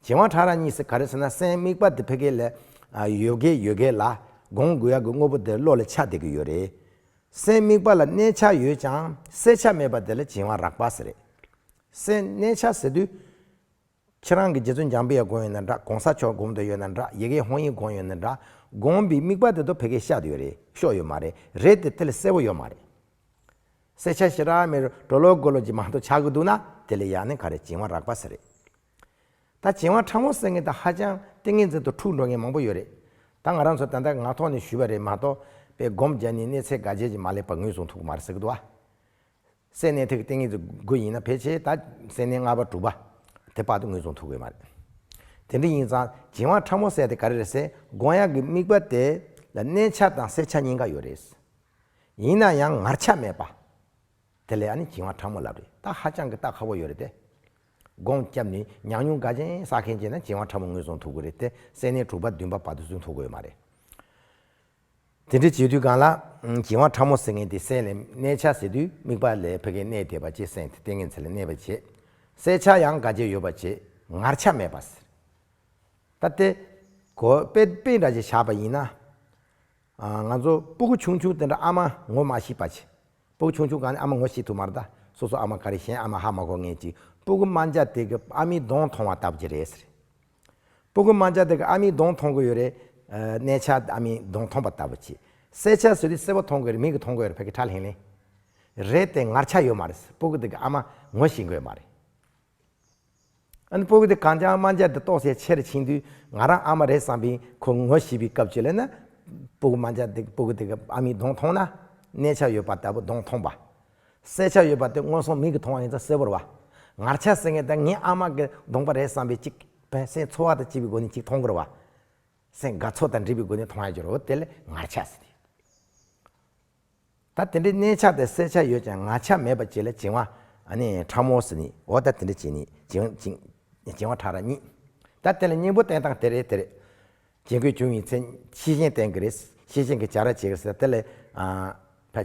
བྱིང་བ་ཕྲ་རགས་གཉིས་ཟེར་ག་རེ་ཟེར་ན། སེམས་དམིགས་པ་དེ་ཕ་གི་ལ་ཨ་ཡོད་གི་ཡོད་གི་ལ་སྒོམ་དགོས་ཡག་གི་དངོས་པོ་དེ་བློ་ལ་ཆགས་བསྡད་ཀྱི་ཡོད་རེད། སེམས་དམིགས་པ་ལ་གནས་ཆགས་ཡོད་ཀྱང་གསལ་ཆ་མེད་པ་དེ་ལ་བྱིང་བ་རགས་པ་ཟེར་རེད། སེམས་གནས་ཆགས་ཟེར་དུས། ཁྱེད་རང་གིས་རྗེ་བཙུན་འཇམ་པའི་དབྱངས་སྒོམ་ཡོད་ན་འདྲ། གོང་ས་མཆོག་སྒོམ་དུ་ཡོད་ན་འདྲ། ཡི་གེ་ཧཱུྃ་ཡིག་སྒོམ་ཡོད་ན་འདྲ། སྒོམ་པའི་དམིགས་པ་དེ་ཚོ་ཕ་གིར་ཤར་དུ་ཡོད་རེད། ཤོར་ཡོད་མ་རེད། རེད་དེ་དེ་ལ་གསལ་པོ་ཡོད་མ་རེད། གསལ་ཆ་ཞེ་དྲག་མེད། གྲོ་ལོ་གོ་ལོ་ཅིག་མ་གཏོགས་ཆགས་ཀྱི་འདུག་ན་དེ་ལ་ཡང་ནི་ག་རེ་བྱིང་བ་རགས་པ་ཟེར་རེད། ད་བྱིང་བ་ཕྲ་མོ་ཟེར་མཁན་དེ་ཧ་ཅང་ཏིང་ངེ་འཛིན་དང་འཁྲུག་འགྲོ་མཁན་མང་པོ་ཡོད་རེད། ད་ང་རང་ཚོ་ད་ལྟ་ངག་ཐོག་ནས་ཞུས་པ་རེད་མ་གཏོགས་དཔེ་སྒོམ་བརྒྱབ་ནས་གནས་ཚད་འགའ་ཤས་ཅིག་མ་སླེབས་པ་ངོས་བཟུང་ཐུབ་ཀྱི་མ་རེད་ཟེར་གྱི་འདུག་བ། སེམས་གནས་ཐིག་གི་ཏིང་ངེ་འཛིན་དགུ་ཡིན་ན་ཕལ་ཆེར་ད་སེམས་གནས་ལྔ་པ་དྲུག་པ་དེ་བར་དུ་ངོས་བཟུང་ཐུབ་ཀྱི་མ་རེད། དེ་འདྲ་ཡིན་ཙང་བྱིང་བ་ཕྲ་མོ་ཟེར་དེ་ག་རེ་རེད་ཟེར། སྒོམ་ཡག་གི་དམིགས་པ་དེ་ལ་གནས་ཆགས་དང་གསལ་ཆ་གཉིས་ཀ་ཡོད་རེད། ཡིན་ན་ཡང་ངར་ཆགས་མེད་པ། དེ་ལ་ཨ་ནི་བྱིང་བ་ཕྲ་མོ་ལབ་རེད། ད་ཧ་ཅང་གི་ད་ཁག་པོ་ཡོད་རེད་དེ། སྒོམ་བརྒྱབ་ནས་ཉམས་མྱོང་འགའ་ཅན་བསགས་མཁན་བྱས་ན་བྱིང་བ་ཕྲ་མོ་ངོས་བཟུང་ཐུབ་ཀྱི་རེད་དེ། སེམས་གནས་དྲུག་པ་བདུན་པ་བར་དུ་བཟུང་ཐུབ་ཀྱི་ཡོད་མ་རེད། དེ་འདྲ་བྱེད་དུས་སྒང་ལ་བྱིང་བ་ཕྲ་མོ་ཟེར་མཁན་དེ་སེམས་ལ་གནས་ཆགས་ཟེར་དུས་དམིགས་པ་ལ་ཕ་གིར་གནས་བསྡད་པ་བྱས། སེམས་དེ་ཏིང་ངེ་འཛིན་ལ་གནས་པ་བྱས། གསལ་ཆ་ཡང་འགའ་ཅན་ཡོད་པ་བྱས། ངར་ཆགས་མེད་པ་ཟེར། ད་དེ་གོ་དཔེ་དཔེ་འདྲ་ཅིག་བཞག་པ་ཡིན་ན། ང་ཚོ་སྤུ་གུ་ཆུང་ཆུང་དེ་འདྲ་ཨ་མ་ངོ་མ་ཤེས་པ་བྱས། སྤུ་གུ་ཆུང་ཆུང་གང་ནས་ཨ་མ་ངོ་ཤེས་ཐུབ་མ་རེད་ད། སོ་སོ་ཨ་མ་ག་རེ་གཞན་ཨ་མ་ཧ་མ་གོ་མཁན་ཅིག་སྤུ་གུ་དམར་འབྱར་དེ་གི་ཨ་མའི་གདོང་མཐོང་བ་ལྟ་བུ་ཅིག་རེད་ཟེར། སྤུ་གུ་དམར་འབྱར་དེ་གི་ཨ་མའི་གདོང་མཐོང་གི་ཡོད་རེད། གནས་ཆགས་ཨ་མའི་གདོང་མཐོང་པ་ལྟ་བུ་ཅིག་གསལ་ཆ་ཟེར་དུས་གསལ་པོ་མཐོང་གི་རེད། མིག་གིས་མཐོང་གི་ཡོད་རེད། ཕ་གི་ཁྲ་ལྷིང་ལྷིང་རེད་དེ་ངར་ཆགས་ཡོད་མ་རེད། སྤུ་གུ་དེ་གི་ཨ་མ་ངོ་ཤེས་གི་ཡོད་མ་རེད། ཨ་ནི་སྤུ་གུ་དེ་གང་ཅང་དམར་འབྱར་དེ་ཏོག་ཙམ་ཆེར་ཕྱིན་དུས་ང་རང་ཨ་མ་རེད་བསམ་པའི་ཁོ་ངོ་ཤེས་པའི་སྐབས་ཅིག་ལ་ན། སྤུ་གུ་དམར་འབྱར་དེ་སྤུ་གུ་དེ་གི་ཨ་མའི་གདོང་མཐོང་ན། གནས་ཆགས་ཡོད་པ་ལྟ་བུ་གདོང་མཐོང་པ། གསལ་ཆ་ཡོད་པ་དེ་མངོན་སུམ་མིག་གིས་མཐོང་བ་ཡིན་ཙང་གསལ་པོ་རེད་བ། ངར་ཆགས་ཟེར་མཁན་དེ་ངའི་ཨ་མ་གི་གདོང་པ་རེད་བསམ་པའི་ཅིག་བས་སེམས་ཚོར་བ་དང་བཅས་པའི་སྒོ་ནས་ཅིག་མཐོང་གི་རེད་བ། སེམས་དགའ་ཚོར་དང་འདྲེས་པའི་སྒོ་ནས་མཐོང་ཡ་ཅིག་རེད་བ། དེ་ལ་ངར་ཆགས་ཟེར་ཏེ། ད་དེ་འདྲའི་གནས་ཆགས་དེ་གསལ་ཆ་ཡོད་ཀྱང་ངར་ཆགས་མེད་པ་བྱས་ལ་བྱིང་བ་ཨ་ནི་ཕྲ་མོ་ཟེར་ནི། འོ་ད་དེ་འདྲ་བྱས་ནི་བྱིང་བྱིང་བྱིང་བ་ཕྲ་རགས་གཉིས། ད་དེ་ལ་གཉེན་པོ་བསྟེན་སྟངས་དེ་རེད་དེ་རེད། བྱིང་རྒོད་བྱུང་བའི་ཚེ་ཤེས་བཞིན་བསྟེན་གྱི་རེད། ཤེས་བཞིན་གྱི་བྱ་ར་བྱེད་ཀྱི་རེད་ཟེར། དེ་ལ་ཨ་ཕ་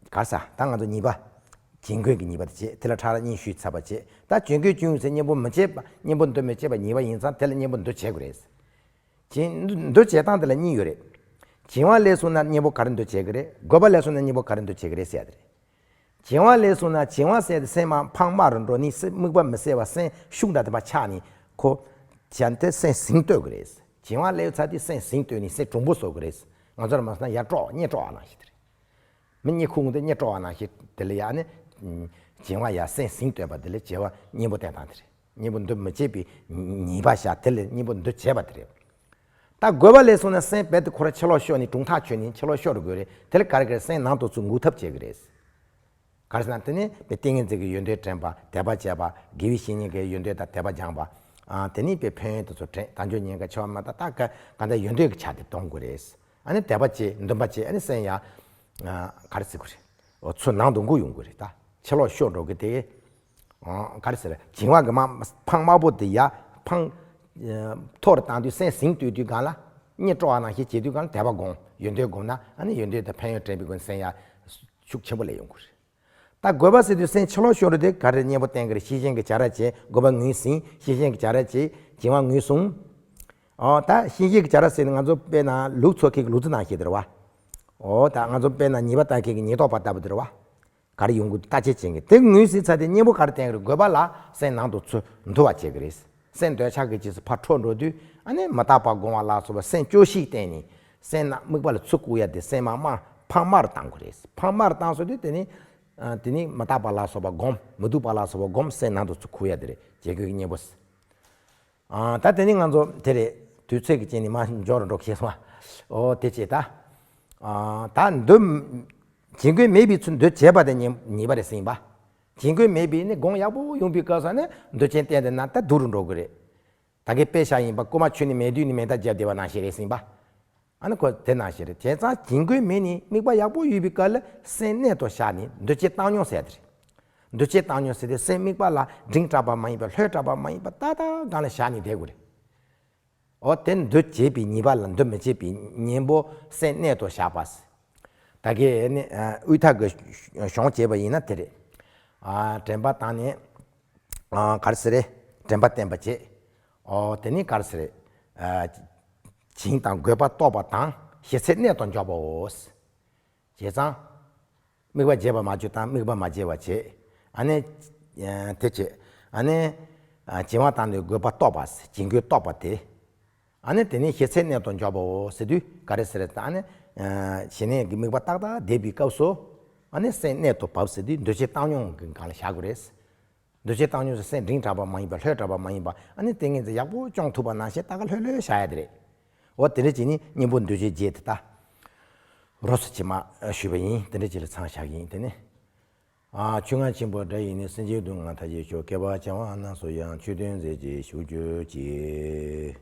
གར་ས་ད་ང་ཚོ་གཉིས་པ། བྱིང་རྒོད་ཀྱི་གཉིས་པ་དེ་བྱེད། དེ་ལ་ཕྲ་རགས་གཉིས་ཞུས་ཚར་བ་བྱེད། ད་བྱིང་རྒོད་བྱུང་བའི་ཚེ་གཉེན་པོ་མི་བྱེད་པ། གཉེན་པོ་འདུ་མི་བྱེད་པ་གཉིས་པ་ཡིན་ཙང་དེ་ལ་གཉེན་པོ་འདུ་བྱེད་དགོས་རེད། བྱིང་འདུ་བྱེད་སྟངས་དེ་ལ་གཉིས་ཡོད་རེད། བྱིང་བ་སླེབས་སོང་ན་གཉེན་པོ་ག་རེ་འདུ་བྱེད་ཀྱི་རེད། རྒོད་པ་སླེབས་སོང་ན་གཉེན་པོ་ག་རེ་འདུ་བྱེད་ཀྱི་རེད་ཟེར་ཡ་དེ་རེད། བྱིང་བ་སླེབས་སོང་ན་བྱིང་བ་ཟེར་ཏེ་སེམས་མ་ཕངས་དམའ་རུ་འགྲོ་ནི། སེམས་དམིགས་པ་མི་གསལ་བ། སེམས་ཤུགས་འདྲ་དེ་མ་ཆགས་ནི་ཁོ། བྱས་ཏེ་སེམས་ཟིང་གཏོད་ཀྱི་རེད། བྱིང་བ་སླེབས་ཚར་དུས་སེམས་ཟིང་གཏོད་ནི་སེམས་གྲུང་པོ་བཟོ་གི་རེད། ང་ཚོར་མ་སོང་ན་ཡར་སྤྲོ་བ་གཉེན་སྤྲོ་བ་ནང་བཞིན་དེ་རེད། མི་གཉིད་ཁུག་འདི་གཉིད་སྤྲོ་བ་ནང་བཞིན་དེ་ལ་ཡང་ནི། བྱིང་བ་ཡ་སེམས་ཟིང་སྟོན་པ་དེ་ལ་བྱིང་བ་གཉེན་པོ་བསྟེན་སྟངས་དེ་རེད། གཉེན་པོ་འདུ་མི་བྱེད་པའི་ཉེས་པ་བཞག་དེ་ལ་གཉེན་པོ་འདུ་བྱེད་པ་དེ་རེད། ད་རྒོད་པ་སླེབས་སོང་ན་སེམས་རྦད་དེ་ཁོ་ར་ཕྱི་ལོགས་ཤོར་ནས་གྲུང་ཐག་ཆོད་ནས་ཕྱི་ལོགས་ཤོར་དགོས་རེད། དེ་ལ་ག་རེ་ག་རེ་སེམས་ནང་དུ་ཚུར་འགུག་ཐབས་བྱེད་ཀྱི་རེད། ག་རེ་ཟེར་ན་དེ་ནི་དཔེ་ཏིང་ངེ་འཛིན་གྱི་ཡོན་ཏན་དྲན་པ། དད་པ་བྱེད་པ། དགེ་བའི་བཤེས་གཉེན་གྱི་ཡོན་ཏན་དང་དད་པ་སྦྱང་བ། དེ་ནི་དཔེ་ཕན་ཡོན་དེ་ཚོ་དྲན། དལ་འབྱོར་ཉེན་ཁ་ཆེ་བ་མ་གཏོགས་ད་ག་ག་འདྲ་ཡོན་ཏན་གྱི་ཆ་དེ་གཏོང་དགོས་རེད། ཨ་ནི་དད་པ་བྱེད། འདུན་པ་བྱེད། ཨ་ནི་སེམས་ཡང་ག་རེ་ཟེར་དགོས་རེད། འོ་ཚུར་ནང་དུ་འགུག་ཡོང་དགོས་རེད། ད་ཕྱི་ལོགས་ཤོར་འགྲོ་གི་དེ། ག་རེ་ཟེར། བྱིང་བ་གི་མ་ཕངས་དམའ་པོ་དེ་ཡ་ཕངས་མཐོ་རུ་བཏང་དུས་སེམས་ཟིང་གཏོད་དུས་སྒང་ལ་གཉེན་སྤྲོ་བ་ནང་བཞིན་བྱེད་དུས་སྒང་ལ་དད་པ་སྒོམ། ཡོན་ཏན་སྒོམ་ན་ཨ་ནི་ཡོན་ཏན་དང་ཕན་ཡོན་དྲན་པའི་སྒོ་ནས་སེམས་ཡ་ཤུགས་ཆེན་པོ་སླེབས་ཡོང་གི་རེད། ད་རྒོད་པ་ཟེར་དུས་སེམས་ཕྱི་ལོགས་ཤོར་རེད་དེ་ག་རེ་གཉེན་པོ་བསྟེན་གི་རེད། ཤེས་བཞིན་གྱི་བྱ་ར་བྱེད། རྒོད་པ་ངོས་ཟིན། ཤེས་བཞིན་གྱི་བྱ་ར་བྱེད། བྱིང་བ་ངོས་བཟུང་། ཨོ་ད་ཤེས་བཞིན་གྱི་བྱ་ར་ཟེར་ནས་ང་ཚོ་དཔེར་ན་ལུག་འཚོ་མཁན་གྱི་ལུག་རྫི་ནང་བཞིན་དེ་རེད་བ། ཨོ་ད་ང་ཚོ་དཔེར་ན་ཉེས་པ་བཏགས་མཁན་གྱི་ཉེན་རྟོག་པ་ལྟ་བུ་དེ་རེད་བ། ག་རེ་ཡོང་གི་འདུག་བརྟག་དཔྱད་བྱེད་མཁན་དེ་ངོས་ཟིན་ཚར་དེ་གཉེན་པོ་ག་རེ་བསྟེན་གི་རེད། རྒོད་པ་ལ་སེམས་ནང་དུ་ཚུར་འདུ་བ་བྱེད་ཀྱི་རེད། སེམས་འདོད་ཆགས་ཀྱི་རྗེས་སུ་ཕར་འཕྲོ་འགྲོ་དུས་ཨ་ནི་མི་རྟག་པ་སྒོམ་པ་ལ་སོགས་པ་སེམས་སྐྱོ་ཤས་བསྟེན་ནས་སེམས་ནང་དམིགས་པ་ལ་ཚུར་བཀུག་ཡ་དེ་སེམས་མ་དམའ་ཕངས་དམའ་རུ་བཏང་དགོས་རེད། ཕངས་དམའ་རུ་བཏང་སོང་དུས་དེ་ནི། དེ་ནི་མི་རྟག་པ་ལ་སོགས་པ་སྒོམ། མི་སྡུག་པ་ལ་སོགས་པ་སྒོམ། སེམས་ནང་དུ་ཚུར་བཀུག་ཡ་དེ་རེད། བྱེད་དགོས་ཀྱི་གཉེན་པོ། ད་དེ་ནི་ང་ཚོ་དེ་རེད། དུས་ཚོད་ཀྱི་རྐྱེན་ནི་མ་འབྱོར་འགྲོ་ཤེས་སོང་། ཨོ་དེ་བྱས་ད། ད་འདུ། བྱིང་རྒོད་མེད་པའི་ཚུལ་འདུ་བྱེད་པ་དེ་ཉེས་ཉེས་པ་རེད་ཟེར་ཡིན་པ། བྱིང་རྒོད་མེད་པའི་ནི་སྒོམ་ཡག་པོ་ཡོང་པའི་སྐབས་སུ་ནི་འདུ་བྱེད་བསྟེན་དེ་ན་ད་སྡུག་རུ་འགྲོ་གི་རེད། ད་གིན་དཔེ་བཞག་ཡིན་པ་རྐུན་མ་ཁྱོད་ནི་མེད་དུས་ནི་མེ་མདའ་བརྒྱབ་བསྡད་པ་ནང་བཞིན་རེད་ཟེར་ཡིན་པ། ཨ་ནི་ཁོ་དེ་ནང་བཞིན་རེད། བྱས་ཙང་བྱིང་རྒོད་མེ་ནི་དམིགས་པ་ཡག་པོ་ཡོད་པའི་སྐབས་ལ་སེམས་གནད་དུ་བཞག་ནས་འདུ་བྱེད་བཏང་སྙོམས་ཟེར་ཡ་དེ་རེད། འདུ་བྱེད་བཏང་སྙོམས་ཟེར་དུས་སེམས་དམིགས་པ་ལ་འབྲིང་དྲགས་པ་མ་ཡིན་པ་ལྷོད་དྲགས་པ་མ་ཡིན་པ་ཏག་ཏག་སྒང་ལ་བཞག་ནས་བསྡད་དགོས་རེད། འོ་དེ་འདུ་བྱེད་པའི་ཉེས་པ་ལ་འདུ་མི་བྱེད་པའི་གཉེན་པོ་སེམས་གནད་དུ་བཞག་པ། ད་གིན་ནི་ཨ་དབུས་མཐའ་གི་གཞུང་བྱས་པ་ཡིན་ན་དེ་རེད། ཨ་དྲན་པ་བཏང་ནས་ཨ་ག་རེ་ཟེར་རེད། དྲན་པ་བརྟན་པ་བྱེད། འོ་དེ་ནི་ག་རེ་ཟེར་རེད། ཨ་བྱིང་དང་རྒོད་པ་རྟོགས་པ་དང་ཞི་ཚད་གནད་དུ་འཇོག་པའོ། བྱས་ཙང་། དམིགས་པ་བརྗེད་པ་མ་བཅུག་དང་དམིགས་པ་མ་བརྗེད་པ་བྱེད། ཨ་ནི། ཨ་དེ་བྱེད། ཨ་ནི། ཨ་བྱིང་བ་དང་ནི་རྒོད་པ་རྟོགས་པ། བྱིང་རྒོད་རྟོགས་པ་དེ། ཨ་ནི་དེ་ནས་ཞི་ཚད་གནད་དུ་འཇོག་པའོ་ཟེར་དུས་ག་རེ་ཟེར་རེད། ཨ་ནི། ཨ་ཞི་གནས་ཀྱི་དམིགས་པ་ཏག་ཏག་བསྡད་པའི་སྐབས་སུ། ཨ་ནི་སེམས་གནད་དུ་བབས་ཟེར་དུས་འདུ་བྱེད་བཏང་སྙོམས་ཀྱི་སྒང་ལ་བཞག་དགོས་རེད། འདུ་བྱེད་བཏང་སྙོམས་སུ་སེམས་འབྲིང་དྲགས་པ་མ་ཡིན་པ་ལྷོད་དྲགས་པ་མ་ཡིན་པ། ཨ་ནི་ཏིང་ངེ་འཛིན་ཡག་པོ་སྐྱོང་ཐུབ་པ་ནང་བཞིན་ད་ག་ལྷོད་ལྷོད་བཞག་ཡ་དེ་རེད། འོ་དེ་འདྲ་བྱས་ནས་གཉེན་པོ་འདུ་བྱེད་བརྒྱད་དེ་ད། རོ་སུ་ཕྱི་མ་ཞུས་པ་ཡིན། དེ་འདྲ་ཅིག་ལ་ཚང་བཞག་གི་ཡིན། དེ་ནི། ཨ་ཆོས་རྔ་ཆེན་པོའི་སྒྲ་ཡིས་ནི། སེམས་ཅན་སྡུག་བསྔལ་མཐའ་ཡས་ཤོག་བསྐལ་པ་བྱེ་བ་རྣམས་སུ་ཡང་ཆོས་སྟོན་མཛད་ཅིང་བཞུགས་གྱུར་ཅིག